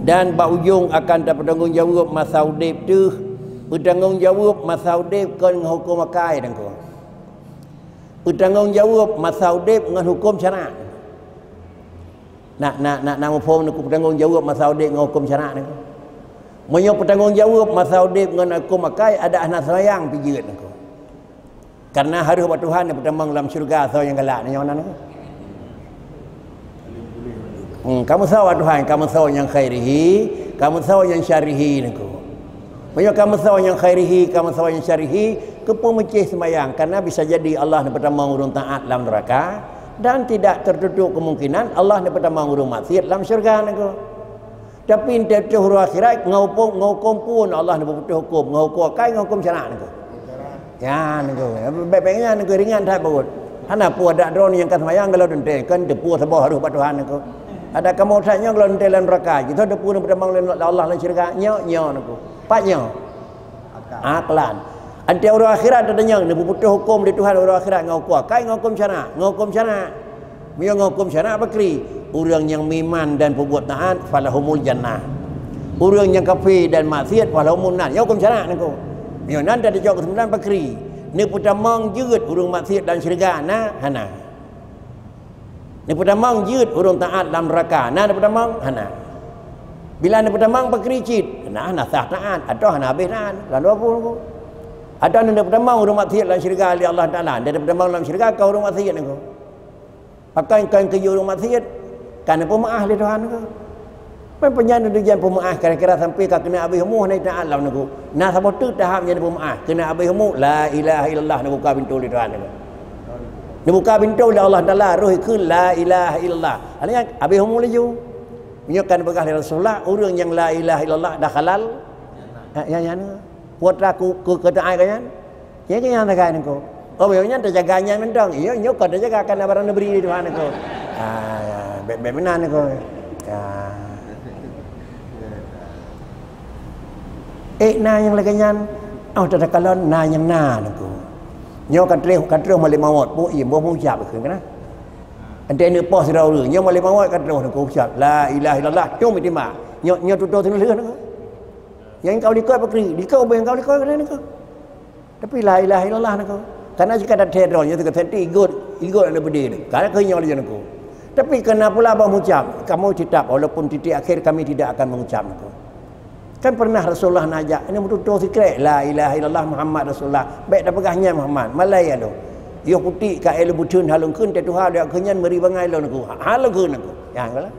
dan bak ujong akan tapeutanggung jaweueb masa udép teuh. Peutanggung jaweueb masa udép kon ngon huköm akai niko. Peutanggung jaweueb masa udép ngon huköm syarak. Nak, nak, nak, nak muphom niko peutanggung jaweueb masa udép ngon huköm syarak niko. Meunyoe peutanggung jaweueb masa udép ngon huköm akai, adak hana seumbahyang pih jeuet niko. Karena harôh bak Tuhan neupeutamong lam syeuruga soe nyang galak nyoe nan. Hmm, kamoe soe bak Tuhan, kamoe soe nyang khairihi, kamoe soe nyang syarihi niko. Meunyoe kamoe soe nyang khairihi, kamoe soe nyang syarihi, keupeue meucéh seumbahyang? Karena bisa jadi Allah neupeutamong ureuëng taát lam neuraka dan tidak tertutup kemungkinan Allah neupeutamong ureuëng maksiat lam syeuruga niko. Tapi 'oh teuh uroe akhirat, ngon huköm, ngon huköm phon Allah neupeuputoh huköm, ngon huköm akai, ngon huköm syarak niko. Ya, niko. Bèk-bèk nyan niko ringan that bacut. Hana peue adak droeneuh nyang ka seumayang gohlom teuntèe, kan teupeue saboh harôh bak Tuhan niko. Adak kamoe that nyoe gohlom teuntèe lam neuraka, jiteupeue neupeutamong lé Allah lam syeuruga, nyoe, nyoe niko. Pat nyoe? Aklan. 'Oh teuh uroe akhirat tatanyong, neupeuputoh huköm lé Tuhan uroe akhirat ngon huköm akai, ngon huköm syarak, ngon huköm syarak. Meunyoe ngon huköm syarak pakri, ureuëng nyang meuiman dan peubuet taát, falahumul jannah. Ureuëng nyang kafé dan maksiat, falahumun nar. Nyoe huköm syarak niko. Meunyoe nan teucok keusimpulan pakri, neupeutamong jeuet ureuëng maksiat lam syeuruga na, hana. Neupeutamong jeuet ureuëng taát lam neuraka na, neupeutamong, hana. Bila neupeutamong pakri cit, na hana sah taát atawa hana habéh taát, lam dua puluh niko. Atawa neupeutamong ureuëng maksiat lam syeuruga lé Allah Taala, dan neupeutamong lam syeuruga ka ureuëng maksiat niko. Pakon kon keu ureuëng maksiat, ka neupeumaáh lé Tuhan keu. Meupeunyan tujuan peumeu'ah kira-kira sampai ka keuneuk abéh umu hana taat lom nangku. Na saboh teuk tahap nyang peumeu'ah, keuneuk abéh umu, la ilaha illallah neubuka pintoe lé Tuhan nangku. Neubuka pintoe lé Allah Taala roh ikheun la ilaha illallah. Hana nyan abéh umu laju. Meunyoe kan peugah lé Rasulullah, ureuëng nyang la ilaha illallah dakhalal, ha, nyan, nyan. Putra ku, ku, keu taat ka nyan. Nyan keu nyan sagai nangku. Oh, nyan tajaga nyan mantong. Iya, nyoe kon tajaga kan barang neubri lé Tuhan nangku. Ah, ya, bèk, bèk meunan nangku. Ya. Eh, na nyang lagèe nyan. Oh, tatakalon na nyang na nangku. Nyoe ka treh, ka treh malaikat maut. Pu, iya, boh meucap keu kena. Ante neupoh sidroe ureuëng. Nyoe malaikat maut ka treh nangku ucap. La ilaha illallah. Cum itimbak. Nyoe, nyoe tutoe sineulheueh nangku. Nyang kau likot pakri, likot ubeng kau likot kena nangku. Tapi la ilaha illallah nangku. Karena jika ada teror, nyoe teuka senti igot, igot ada berdiri. Karena keu nyoe laju nangku. Tapi kena pula bah mucap, kamu tetap walaupun titik akhir kami tidak akan mengucap nangku. Kan pernah Rasulullah najak, ini betul-betul sikrek, la ilaha illallah Muhammad Rasulullah. Baik dah peugah nyan Muhammad, malai ya lo. Yoh putik ka elu butun halung kheun, tetuha liak keu nyan meri bangai lo nangku. Halung kheun nangku. Ya, kan?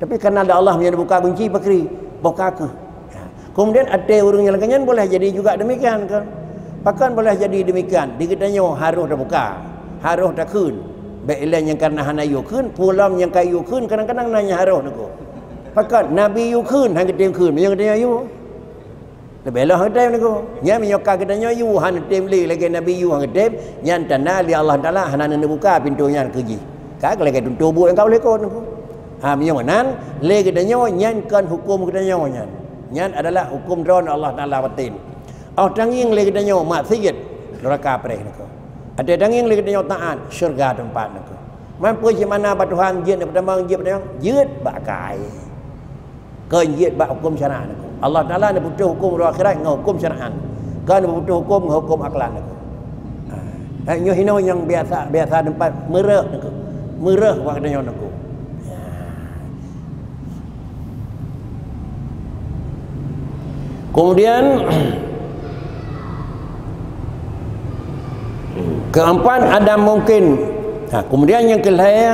Tapi karena ada Allah yang buka kunci pakri, buka keuh. Ya. Kemudian até ureuëng nyang lagèe nyan boleh jadi juga demikian kan. Pakon boleh jadi demikian, di geutanyoe harôh tabuka, harôh takheun. Bèk ilèe nyang karena hana yue kheun, pulam nyang ka yue kheun kadang-kadang na nyang harôh nangku. Pakon Nabi yue kheun, han geutem kheun, meunyoe geutanyoe yue. Leubeh lom han geutem nangku. Nyan meunyoe ka geutanyoe yue han geutem lé lagèe Nabi yue han geutem, nyan tanda lé Allah Taala hana neubuka pintoe nyan keu jih. Ka lagèe tuntoe buet nyang ka ulèe kon nangku. Ha, meunyoe meunan, lé geutanyoe nyan kon huköm geutanyoe nyan. Nyan adalah huköm droe Allah Taala batin. Oh tangieng lé geutanyoe maksiet, neuraka preh nangku. Até tangieng lé geutanyoe taat, syeuruga teumpat nangku. Man peue cit mana bak Tuhan jeuet neupeutambang jeuet bak tangieng, jeuet bak akai. Kon jeuet bak huköm syarak nangku. Allah Taala neuputôh huköm uroe akhirat ngon huköm syarak. Kon neuputôh huköm ngon huköm aklan nangku. Ha. Hai nyoe hinoe nyang biasa, biasa teumpat meureuh nangku. Meureuh bak geutanyoe nangku. Kemudian keempat ada mungkin. Ha, kemudian nyang keulhèe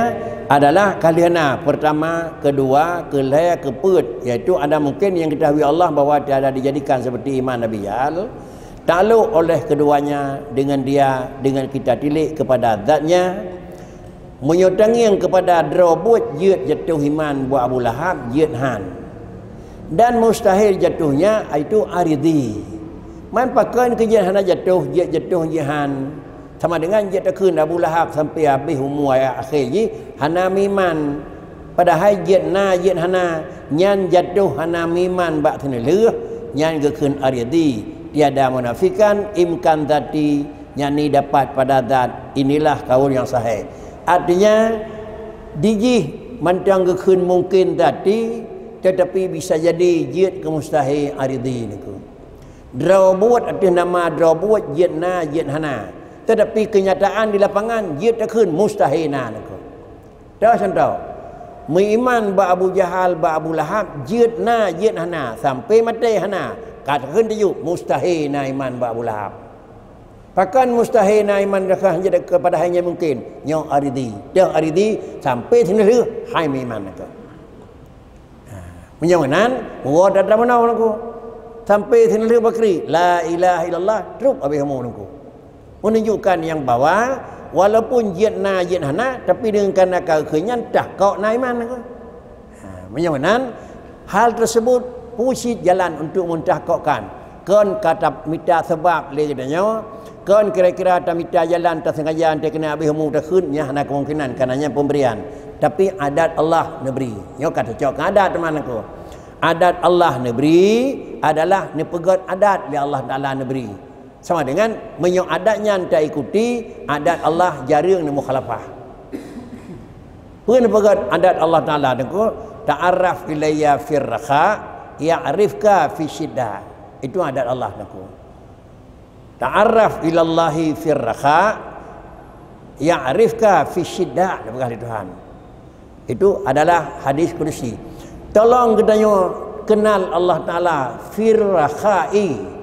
adalah ka lheueh na. Pertama, kedua, keulhèe, keupeuet, yaitu ada mungkin yang diketahui Allah bahwa tiada dijadikan seperti iman Nabi Jahal. Taklok oleh keduanya dengan dia, dengan kita tilik kepada zatnya. Meunyoe tangieng keupada droe buet jeuet jatoh iman buet Abu Lahab, jeuet han. Dan mustahil jatohnya, yaitu aridhi. Man pakon keu jeuet hana jatoh, jeuet jatoh jeuet han. Sama dengan jeuet takheun Abu Lahab sampai habéh umu ayat akhé jih hana meuiman. Padahai jeuet na, jeuet hana, nyan jatoh hana meuiman bak seuneulheueh, nyan geukheun aridhi, tiada menafikan imkan zati, yakni dapat pada zat, inilah kaul yang sahih. Artinya, dijih mantong geukheun mungkin zati, tetapi bisa jadi jeuet keu mustahil aridhi nangku. Droe buet ateueh nama droe buet jeuet na, jeuet hana. Tetapi kenyataan di lapangan jeuet takheun mustahil na nangku. Toh contoh, meuiman bak Abu Jahal, bak Abu Lahab, jeuet na, jeuet hana, sampai maté hana. Ka takheun teuh mustahil na iman bak Abu Lahab. Pakon mustahil na iman dakah jeuet keupada hai nyang mungkin? Nyoe aridhi. Toh aridhi, sampai seuneulheueh hai meuiman nangku. Ha, meunyoe meunan, woe that meunoe nangku. Sampai seuneulheueh bakri, la ilaha illallah, trok habéh umu nangku. Menunjukkan nyang bahwa walaupun jeuet na jeuet hana, tapi dengan karena ka geukheun nyan tah kok na iman nangku. Ha, meunyoe meunan, hal tersebut pusat jalan untuk mentahkokkan. Kon ka tamita sabab lé geutanyoe, kon kira-kira tamita jalan tasengaja teuh keuneuk habéh umu takheun, nyan hana kemungkinan, karena nyan pemberian. Tapi adat Allah neubri. Nyoe ka teucok keu adat teuma nangku. Adat Allah neubri adalah neupeugöt adat lé Allah Taala neubri. Sama dengan meunyoe adat nyan taikuti, adat Allah jareueng neumukhalafah. Peue neupeugöt adat Allah Taala nangku, "Ta'arraf ilayya fir rakha, ya'rifka fi syiddah." Itu adat Allah nangku. "Ta'arraf ilallahi fir rakha, ya'rifka fi syiddah," dipeugah lé Tuhan. Itu adalah hadis kudusi. Tolong geutanyoe kenal Allah Taala fir rakha'i,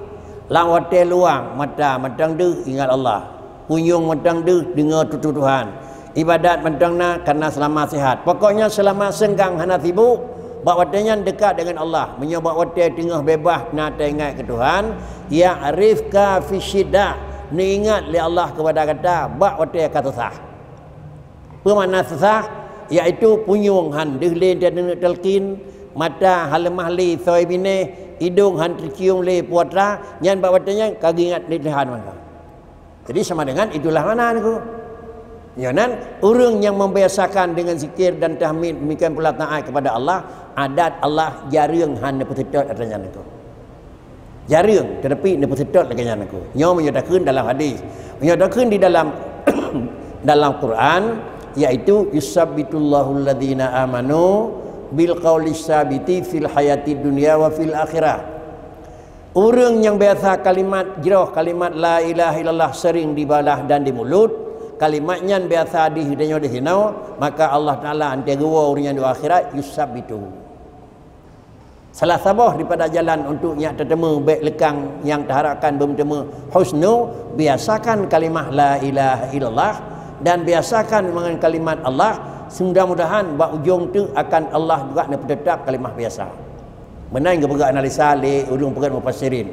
lam watèe luwang, mata mantong deuh ingat Allah, punyueng mantong deuh deungö tutoe Tuhan, ibadat mantong na karena seulama sihat. Pokoknya seulama seunggang hana sibuk, Bak watée nyan dekat dengan Allah. Meunyoe bak watée teungoh beubaih na teuingat keu Tuhan, ya'rifka fi syiddah, neuingat lé Allah keupada gata bak watée ka susah. Peue makna susah? Yaitu punyueng han deuh lé teuneuk talkin, mata haleumah lé soe binéh, idong han teucium lé putra, nyan bak watée nyan ka geuingat lé Tuhan mantong. Jadi sama dengan itulah makna niku. Nyoe nan, ureuëng nyang membiasakan dengan zikir dan tahmid, demikian pula taat kepada Allah, adat Allah jareueng han neupeuseutôt atra nyan niku. Jareueng, tetapi neupeuseutôt lagée nyan niku. Nyoe meunyoe takheun dalam hadis. Meunyoe takheun di dalam dalam Quran, yaitu, "Yusabbitullahul ladzina amanu bil qauli tsabiti fil hayatid dunya wa fil akhirah." Ureuëng nyang biasa kalimat jroh, kalimat la ilaha illallah sering dibalah dan di mulut, kalimat nyan biasa di tanyoe di sinoe, maka Allah Taala antée geuwoe ureuëng nyan di akhirat, yusabbitu. Salah saboh daripada jalan untuk nyak teuteumé bék leukang nyang teuharapkan beumeuteumé husnu, biasakan kalimah la ilaha illallah dan biasakan dengan kalimat Allah, mudah-mudahan bak ujong teuk akan Allah juga neupeuteutap kalimah biasa. Meunan geupeugah analisa lé ureuëng peugah mufassirin.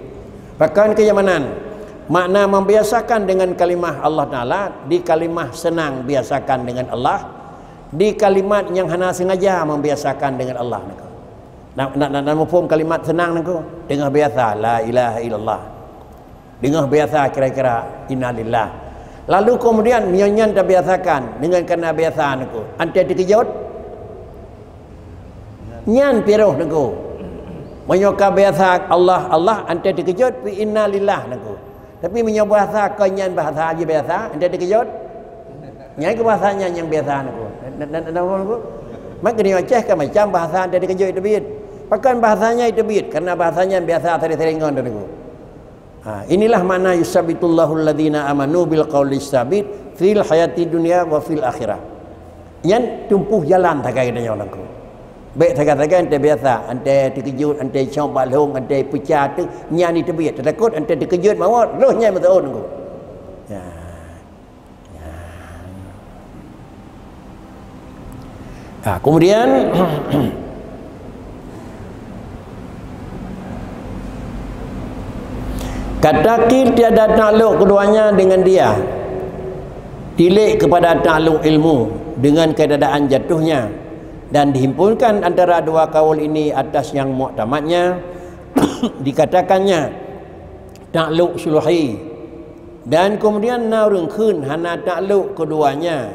Pakon keu nyang meunan, makna membiasakan dengan kalimah Allah Taala, di kalimah senang biasakan dengan Allah, di kalimat nyang hana sengaja membiasakan dengan Allah niku. Nak, nak, nak, nak muphom kalimat senang niku, teungoh biasa la ilaha illallah. Deungoe biasa kira-kira innalillah. Lalu kemudian meunyoe nyan tabiasakan deungon kana biasa niku, antée teukeujot, nyan piroh niku. Meunyoe ka biasa Allah, Allah, antée teukeujot pi innalillah niku. Tapi meunyoe bahasa kon nyan bahasa aja biasa, antée teukeujot, nyan keu bahasa nyan nyang biasa niku. Na, na, na, na, niku. Maka di Aceh kan macam bahasa antée teukeujot teubiet. Pakon bahasanya teubiet? Karena bahasanya biasa sering-sering ngon niku. Ha, inilah makna yusabbitullahul ladzina amanu bil qauli tsabit fil hayatid dunya wa fil akhirah. Nyan tumpôh jalan sagai geutanyoe nangku. Bék sagai-sagai antée biasa, antée teukeujot, antée cok bak lhong, antée peucah tu, nyan ni teubiet. Teutakot antée teukeujot mawöt, roh nyan meuteun nangku. Ya. Ha, kemudian, kata qil tiada takluk keduanya dengan dia, tilik kepada takluk ilmu dengan keadaan jatuhnya, dan dihimpunkan antara dua kaul ini atas yang muktamadnya, dikatakannya takluk suluhi. Dan kemudian na ureuëng kheun hana takluk keduanya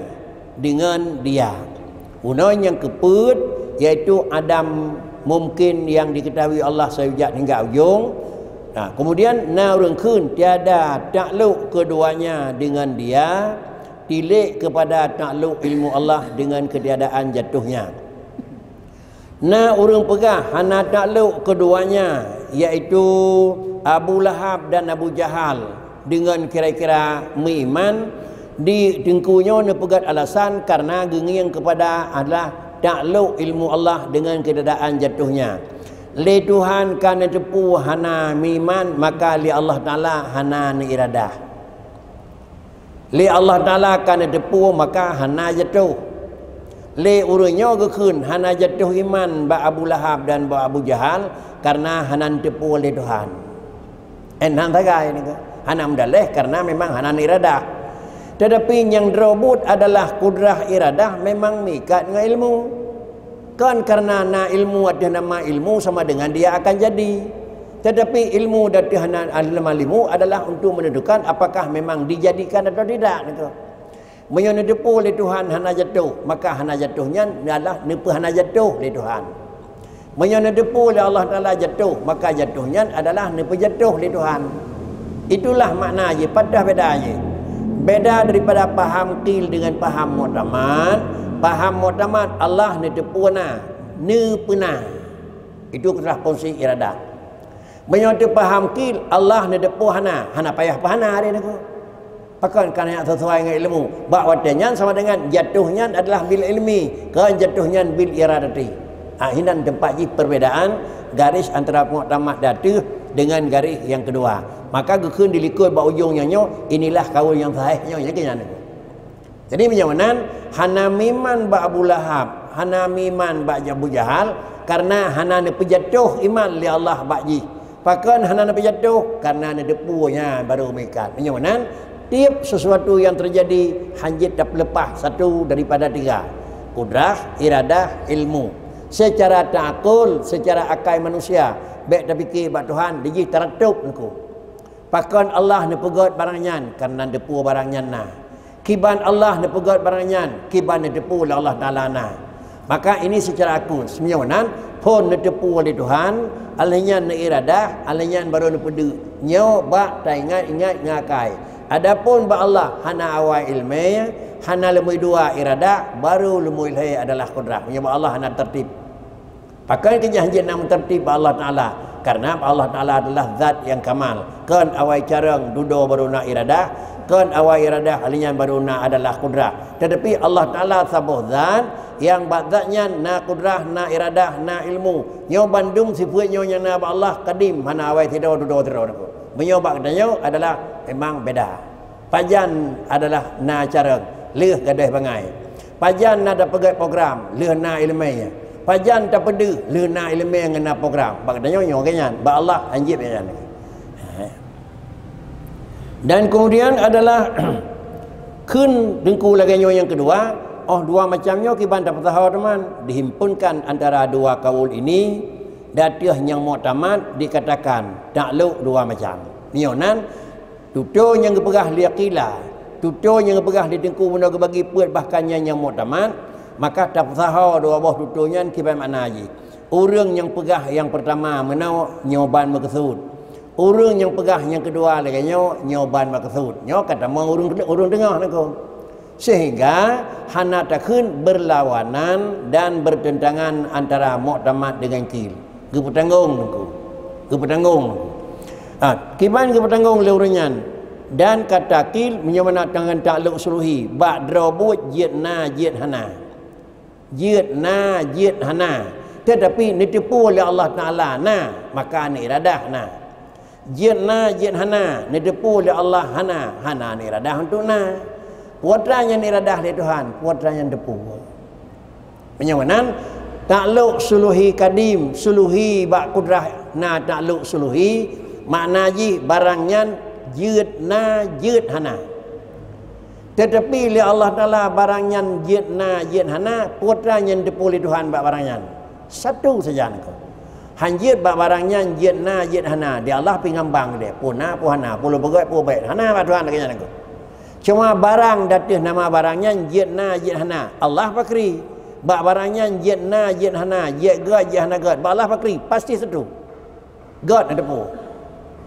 dengan dia. Unoe nyang keupeuet, yaitu adam mungkin yang diketahui Allah seujak hingga ujong. Nah, kemudian na ureuëng kheun tiada takluk keduanya dengan dia, tilik kepada takluk ilmu Allah dengan ketiadaan jatuhnya. Na ureuëng peugah hana taklok keuduanya, yaitu Abu Lahab dan Abu Jahal, deungon kira-kira meuiman. Di teungku nyoe neupeugét alasan kareuna geungieng keupada adalah taklok ilmu Allah deungon keudadaan jatohnya. Lé Tuhan ka neuteupeue hana meuiman, maka lé Allah Taala hana neuiradah. Lé Allah Taala ka neuteupeue, maka hana jatoh. Lé ureuëng nyoe geukheun hana jatoh iman bak Abu Lahab dan bak Abu Jahal, kareuna hana neuteupeue lé Tuhan. Eh, hana sagai nyoe, hana meudaleh kareuna memang hana iradah. Teutapi nyang droe buet adalah kudrah iradah memang meuikat ngon ilmu. Kon kareuna na ilmu ateueh nama ilmu sama dengan dia akan jadi. Tetapi ilmu ateueh na-, nama ilmu adalah untuk menentukan apakah memang dijadikan atau tidak, gitu. Meunyoe neuteupeue lé Tuhan hana jatoh, maka hana jatoh nyan adalah neupeuhana jatoh lé Tuhan. Meunyoe neuteupeue lé Allah Taala jatoh, maka jatoh nyan adalah neupeujatoh lé Tuhan. Itulah makna jih, padah beda jih. Beda daripada paham qil dengan paham muktamad. Paham muktamad, Allah neuteupeue na, neupeuna. Itu adalah fungsi iradah. Meunyoe teupaham qil, Allah neuteupeue hana, hana payah peuhana lé neuteupeue. Pakon kareuna nyan sesuai ngon ilmu. Bak watée nyan sama dengan jatoh nyan adalah bil ilmi, kon jatoh nyan bil iradati. Ha, inan teumpat jih perbedaan garis antara muktamad ateueh dengan garis nyang keudua. Maka geukheun di likot bak ujong nyan nyoe, inilah kaul nyang sahih nyoe, nyang keu nyan. Jadi meunyoe meunan, hana meuiman bak Abu Lahab, hana meuiman bak Abu Jahal, Karena hana neupeujatoh iman lé Allah bak jih. Pakon hana neupeujatoh? Karena neuteupeue nyan barô meuikat. Meunyoe meunan, tiep sesuatu nyang teujadi hana jeuet tapeuleupah satu daripada tiga. Kudrah, iradah, ilmu. Secara ta'akul, secara akai manusia, bèk tapike bak Tuhan, dijih taratôb neukô. Pakon Allah neupeugöt barang nyan? Karena neuteupeue barang nyan na. Kiban Allah neupeugöt barang nyan? Kiban neuteupeue lé Allah Taala na. Maka ini secara akul. Meunyoe nan phon neuteupeue lé Tuhan, alheuh nyan neuiradah, alheuh nyan barô neupeudeuh. Nyoe bak taingat-ingat ngakai. Adapun bak Allah hana awai ilmé, hana leumui dua iradah, barô leumui lhèe adalah kudrah. Meunyoe bak Allah hana tertib. Pakon keujah jeuet na meuteurtib bak Allah Taala? Karena Allah Taala adalah zat nyang kamal. Kon awai carông dudoe barô na iradah, kon awai iradah alheuh nyan barô na adalah kudrah. Tetapi Allah Taala saboh zat nyang bak zat nyan na kudrah, na iradah, na ilmu. Nyoe bandum sifeuet nyoe nyang na bak Allah kadim, hana awai sidroe dudoe sidroe. Meunyoe bak geutanyoe adalah memang beda. Pajan adalah na carông, lheuh gadôh bangai. Pajan na tapeugöt program, lheuh na ileumèe. Pajan tapeudeuh, lheuh na ileumèe ngon na program. Bak geutanyoe nyoe geuh nyan, bak Allah hana jeuet nyan. Dan kemudian adalah kheun teungku lagèe nyoe nyang keudua, oh dua macam nyoe kiban tapeusaho teuma, dihimpunkan antara dua kaul ini, di ateueh nyang muktamad dikatakan taklok dua macam. Meunyoe nan, tutoe nyang geupeugah lé Aqila, tutoe nyang geupeugah lé Teungku bunoe geubagi peuet bahkan nyan nyang muktamad, maka tapeusaho dua boh tutoe nyan kiban makna jih. Ureuëng nyang peugah nyang peurtama meunoe nyoe ban meukeusut. Ureuëng nyang peugah nyang keudua lagèe nyoe nyoe ban meukeusut. Nyoe ka tamong ureuëng, ureuëng teungoh nangko. Sehingga hana takheun berlawanan dan bertentangan antara muktamad dengan qil. Geupeutanggong teungku. Geupeutanggong. Ha, kiban geupeutanggong lé ureuëng nyan. Dan kata qil meunyoe meunan tangan taklok suluhi, bak droe buet jeuet na jeuet hana. Jeuet na jeuet hana. Tetapi neuteupeue lé Allah Taala na, maka neuiradah na. Jeuet na jeuet hana, neuteupeue lé Allah hana, hana neuiradah untuk na. Peue atra nyang neuiradah lé Tuhan, peue atra nyang teupeue. Meunyoe meunan, taklok suluhi kadim, suluhi bak kudrah na taklok suluhi, makna jih barang nyan jeuet na jeuet hana. Tetapi lé Allah Taala barang nyan jeuet na jeuet hana, peue atra nyang teupeue lé Tuhan bak barang nyan. Satu saja nangko. Hana jeuet bak barang nyan jeuet na jeuet hana, di Allah pih ngambang deh, peue na peue hana, peue lôn peugöt peue bèk, hana bak Tuhan lagèe nyan nangko. Cuma barang di ateueh nama barang nyan jeuet na jeuet hana, Allah pakri. Bak barang nyan jeuet na jeuet hana, jeuet göt jeuet hana göt, bak Allah pakri, pasti satu. Göt na teupeue.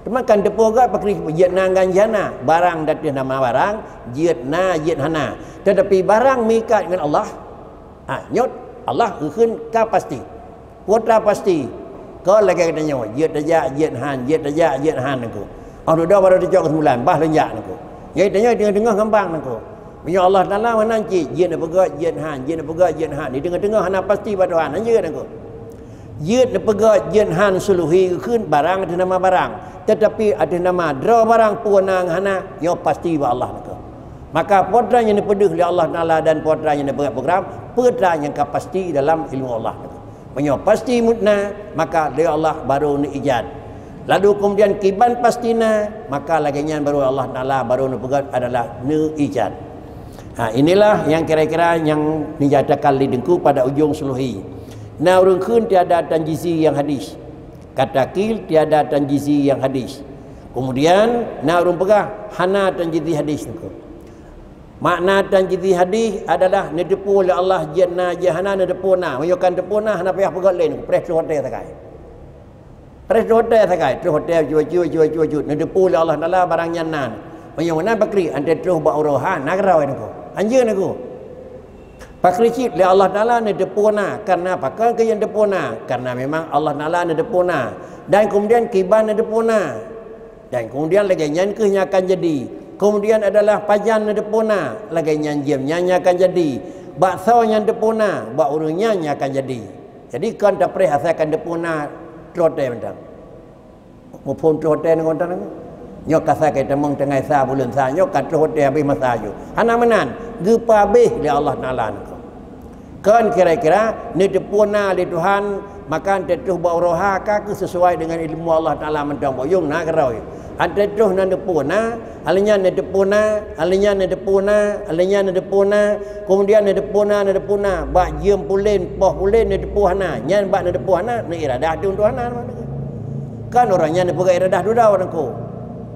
Teuma kan teupeue göt pakri jeuet na ngon jeuet hana. Barang di ateueh nama barang, jeuet na jeuet hana. Tetapi barang meuikat ngon Allah, ha, nyoe Allah geukheun ka pasti. Peue atra pasti. Kon lagèe geutanyoe, jeuet tajak, jeuet han, jeuet tajak, jeuet han nangko. Oh dudoe barô teucok keusimpulan, bah lôn jak nangko. Jadi tanyoe teungoh-teungoh ngambang nangko. Meunyoe Allah Taala meunan cit, jeuet neupeugöt, jeuet han, jeuet neupeugöt, jeuet han. Di teungoh-teungoh hana pasti bak Tuhan, hana jeuet nangko. Jeuet neupeugöt, jeuet han suluhi geukheun barang ateueh nama barang. Tetapi ateueh nama droe barang peue na hana, nyoe pasti bak Allah nangko. Maka peue atra nyang neupeudeuh lé Allah Taala dan peue atra nyang neupeugöt program, peue atra nyang ka pasti dalam ilmu Allah nangko. Meunyoe pasti meunan, maka lé Allah barô neuijad. Lalu kemudian kiban pasti na, maka lagèe nyan barô Allah Taala barô neupeugöt adalah neuijad. Ha, inilah yang kira-kira yang dinyatakan lé Teungku pada ujong suluhi. Na ureuëng kheun tiada tanjizi nyang hadis. Kata qil tiada tanjizi nyang hadis. Kemudian na ureuëng peugah hana tanjizi hadis nangko. Makna tanjizi hadis adalah neuteupeue lé Allah jeuet na jeuet hana, neuteupeue na. Meunyoe kan teupeue na, hana payah peugöt lé, preh troh watèe sagai. Preh troh watèe sagai, troh watèe bacut, bacut, bacut, bacut. Neuteupeue lé Allah Taala barang nyan na. Meunyoe meunan pakri, anté troh bak uroe han, na keudroe nangko. Hana jeuet nangko. Pakri cit lé Allah Taala neuteupeue na, karena pakon keu nyang teupeue na, karena memang Allah Taala neuteupeue na. Dan kemudian kiban neuteupeue na. Dan kemudian lagèe nyan kheueh nyang akan jadi. Kemudian adalah pajan neuteupeue na, lagèe nyan jeuem nyan nyang akan jadi. Bak soe nyang teupeue na, bak ureuëng nyan nyang akan jadi. Jadi kon tapreh asai kan teupeue na troh watèe mantong. Muphom troh watèe ngon tan. Nyoe ka sa ka tamong teungai sa buleuen sa, nyoe ka troh watèe habéh masa ju. Hana meunan, geupeuhabéh lé Allah Taala nangko. Kon kira-kira neuteupeue na lé Tuhan Maka 'an teuh troh bak uroe ha ka keuh sesuai dengan ilmu Allah Taala mantong, buyong na keudroe. 'An teuh troh na neuteupeue na, alèh nyan neuteupeue na, alèh nyan neuteupeue na, alèh nyan neuteupeue na, keumudian neuteupeue na, neuteupeue na, bak jeuem pulen, poh pulen neuteupeue hana, nyan bak neuteupeue hana, neuiradah teuh hana. Kan ureueng nyan neupeugah iradah dudoe nangko.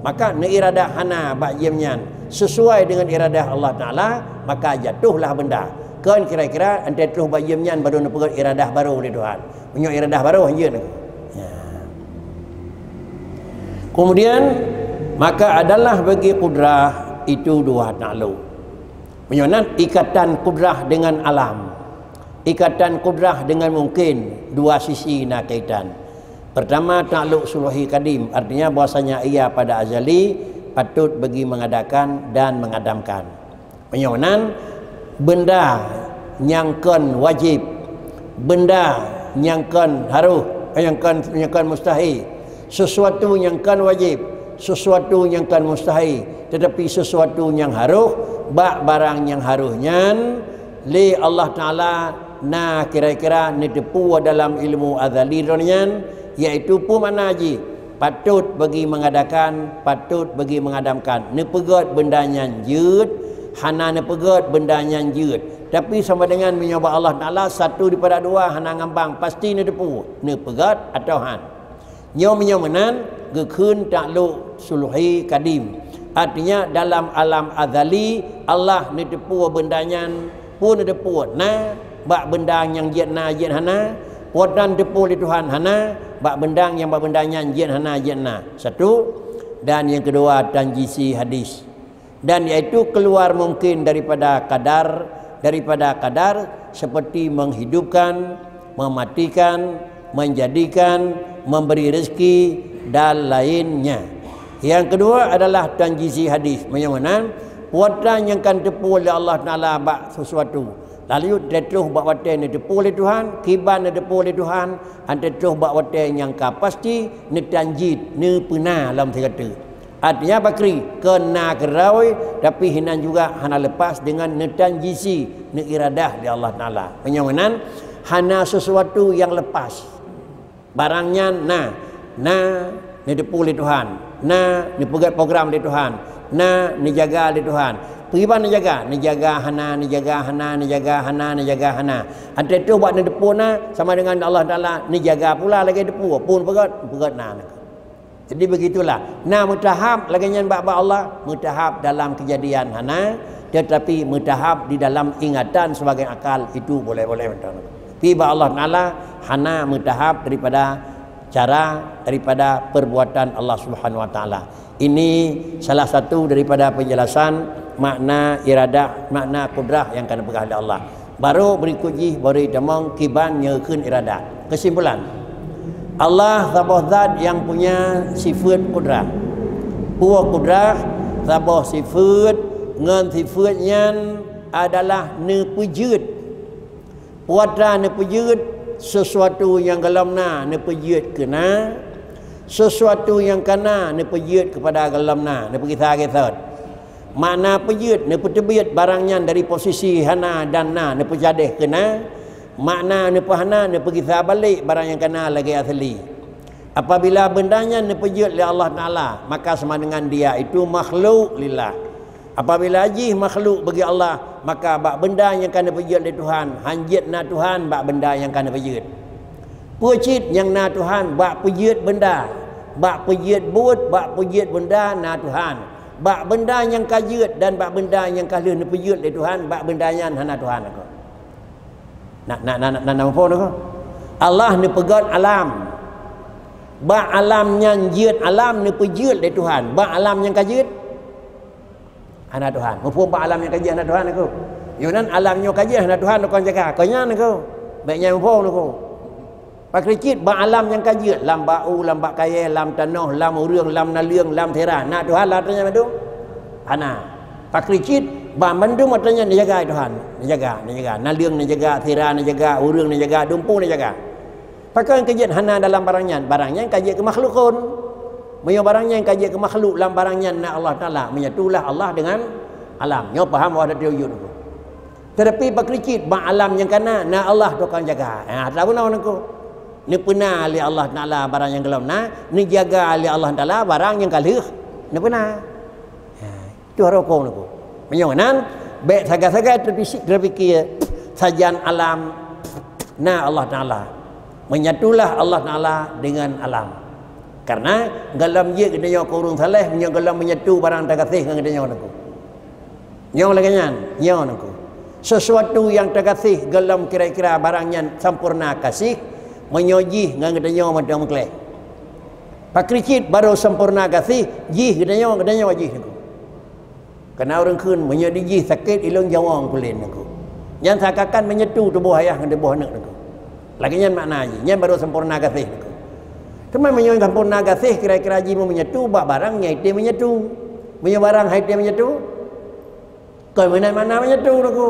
Maka neuiradah hana bak jeuem nyan sesuai dengan iradah Allah Taala, maka jatuhlah benda. Kan kira-kira 'an teuh troh bak jeuem nyan baru neupeugah iradah barô lé Tuhan. Meunyoe iradah barô hanjeuet. Ya. Kemudian, maka adalah bagi kudrah itu dua takluk. Meunyoe nan ikatan kudrah dengan alam, ikatan kudrah dengan mungkin, dua sisi na kaitan. Pertama, takluk sulhi kadim, artinya bahwasanya ia pada azali patut bagi mengadakan dan mengadamkan. Meunyoe nan, benda nyang kon wajib, benda nyang kon harôh, eh, nyang kon, nyang kon mustahil, sesuatu nyang kon wajib, sesuatu nyang kon mustahil, tetapi sesuatu nyang harôh, bak barang nyang harôh nyan, lé Allah Taala na kira-kira neuteupeue dalam ilmu azali droe nyan, yaitu peue makna jih? Patôt bagi mengadakan, patôt bagi mengadamkan. Neupeugét benda nyan jeuet, hana neupeugét benda nyan jeuet. Tapi sama dengan meunyoe bak Allah Taala, satu daripada dua hana ngambang, pasti neuteupeue, neupeugét atawa han. Nyoe meunyoe meunan, geukheun takluk sulhi kadim. Artinya, dalam alam azali, Allah neuteupeue benda nyan, peue neuteupeue na, bak benda nyang jeuet na, jeuet hana, peue tan teupeue lé Tuhan hana, bak benda nyang bak benda nyan jeuet hana, jeuet na. Satu, dan yang kedua, tanjisi hadis. Dan yaitu keluar mungkin daripada kadar, daripada kadar seperti menghidupkan, mematikan, menjadikan, memberi rezeki, dan lainnya. Yang kedua adalah tanjisi hadis. Meunyoe meunan, peue tan nyang kan teupeue lé Allah Taala bak sesuatu. Lalu teutroh bak watée neuteupeue lé Tuhan, kiban neuteupeue lé Tuhan, 'an teutroh bak watée nyang ka pasti neutanjid, neupeuna lom sigoe teuk. Artinya bakri, kon na keudroe, tapi hinan juga hana lepas dengan neutanjisi, neuiradah lé Allah Taala. Meunyoe meunan, hana sesuatu yang lepas. Barang nyan na, na neuteupeue lé Tuhan, na neupeugét program lé Tuhan, na neujaga lé Tuhan. Peue ban neujaga? Neujaga hana, neujaga hana, neujaga hana, neujaga hana. 'An teutroh bak neuteupeue na, sama dengan Allah Taala neujaga pula lagée teupeue, peue neupeugét, neupeugét na. Jadi begitulah. Na meutahap lagée nyan bak, bak Allah, meutahap dalam kejadian hana, tetapi meutahap di dalam ingatan sebagai akal itu boleh-boleh mantong. Tapi bak Allah Taala hana meutahap daripada cara, daripada perbuatan Allah Subhanahu Wa Taala. Ini salah satu daripada penjelasan makna iradah, makna kudrah yang ka neupeugah lé Allah. Baru berikut jih baru itamong kiban nyoe kheun iradah. Kesimpulan, Allah saboh zat yang punya sifat kudrah. Peue kudrah? Saboh sifat, ngon sifat nyan adalah neupeujeuet. Peue tan neupeujeuet? Sesuatu nyang gohlom na neupeujeuet keu na, sesuatu nyang ka na neupeujeuet keupada gohlom na, neupeugisa-gisa. Makna peujeuet, neupeuteubiet barang nyan dari posisi hana dan na, neupeucadeh keu na. Makna neupeuhana, neupeugisa balek barang nyang ka na lagée asli. Apabila benda nyan neupeujeuet lé Allah Taala, maka sama dengan dia itu makhluk lillah. Apabila jih makhluk bagi Allah, maka bak benda nyang ka neupeujeuet lé Tuhan, hanjeuet na Tuhan bak benda nyang ka neupeujeuet. Peue cit nyang na Tuhan bak peujeuet benda, bak peujeuet buet, bak peujeuet benda na Tuhan. Bak benda nyang ka jeuet dan bak benda nyang ka lheueh neupeujeuet lé Tuhan, bak benda nyan hana Tuhan lakoe. Na, na, na, na, na, na muphom lakoe? Allah neupeugét alam. Bak alam nyan jeuet alam neupeujeuet lé Tuhan. Bak alam nyang ka jeuet, hana Tuhan. Muphom bak alam nyang ka jeuet hana Tuhan lakoe? Yoh nan alam nyoe ka jeuet hana Tuhan lakoe jaga. Kon nyan lakoe. Bék nyan muphom lakoe. Pakri cit bak alam nyang ka jeuet, lam bak u, lam bak kayée, lam tanoh, lam ureuëng, lam naleueng, lam sira, na Tuhan lam ata nyan mandum? Hana. Pakri cit bak mandum ata nyan neujaga Tuhan, neujaga, neujaga. Naleueng neujaga, sira neujaga, ureuëng neujaga, dumpeue neujaga. Pakon ka jeuet hana dalam barang nyan? Barang nyan ka jeuet keu makhlukon. Meunyoe barang nyan ka jeuet keu makhluk, lam barang nyan na Allah Taala, meunyoe tulah Allah dengan alam. Nyoe paham bahwa ada wujud. Tetapi pakri cit bak alam nyang ka na, na Allah tukang jaga. Ha, ata bunoe nangko. Neupeuna lé Allah Taala barang nyang gohlom na, neujaga lé Allah Taala barang nyang ka lheueh neupeuna. Ha, itu harokong Teungku. Meunyoe nan, bék sagai-sagai teupisi-, teupike sajan alam na Allah Taala. Menyatulah Allah Taala dengan alam. Karena gohlom jeuet geutanyoe keu ureuëng saleh, meunyoe gohlom menyatu barang tagaséh ngon geutanyoe Teungku. Nyoe lagée nyan, nyoe Teungku. Sesuatu nyang tagaséh gohlom kira-kira barang nyan sempurna gaséh, meunyoe jih ngon geutanyoe mantong meukleh. Pakri cit barô sempurna gaséh, jih geutanyoe, geutanyoe jih Teungku. Kana ureuëng kheun, meunyoe dijih sakét, ilong jawong kulén Teungku. Nyan seakan-akan menyatu tuboh ayah ngon tuboh aneuëk Teungku. Lagée nyan makna jih, nyan barô sempurna gaséh Teungku. Teuma meunyoe sempurna gaséh, kira-kira jih meunyoe menyatu bak barang nyang item menyatu. Meunyoe barang hai item menyatu, kon meunan makna menyatu Teungku.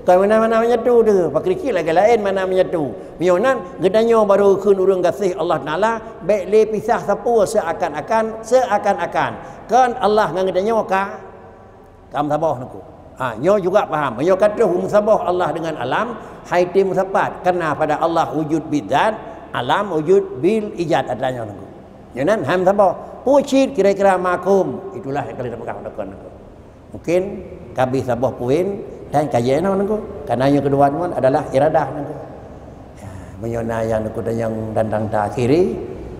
Kon meunan makna menyatu tu. Pakri cit lagée laén makna menyatu. Meunyoe nan, geutanyoe barô kheun ureuëng gaséh Allah Taala, bék lé pisah sapeue seakan-akan, seakan-akan. Kon Allah ngon geutanyoe ka, ka meusaboh Teungku. Ha, nyoe juga paham. Meunyoe ka troh meusaboh Allah dengan alam, hai item meusapat. Karena pada Allah wujud bidzat, alam wujud bil ijad atra nyoe Teungku. Nyoe nan hai meusaboh. Peue cit kira-kira makum, itulah nyang ka lheueh tapeugah undokon Teungku. Mungkin ka abéh saboh poin dan ka jeuet nyoe Teungku. Karena nyang keudua nyoe adalah iradah Teungku. Ya, meunyoe na nyang Teungku tanyong dan, dan taakhiri,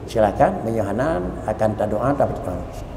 silakan. Meunyoe hana, akan tadoa, tapeuteupeue.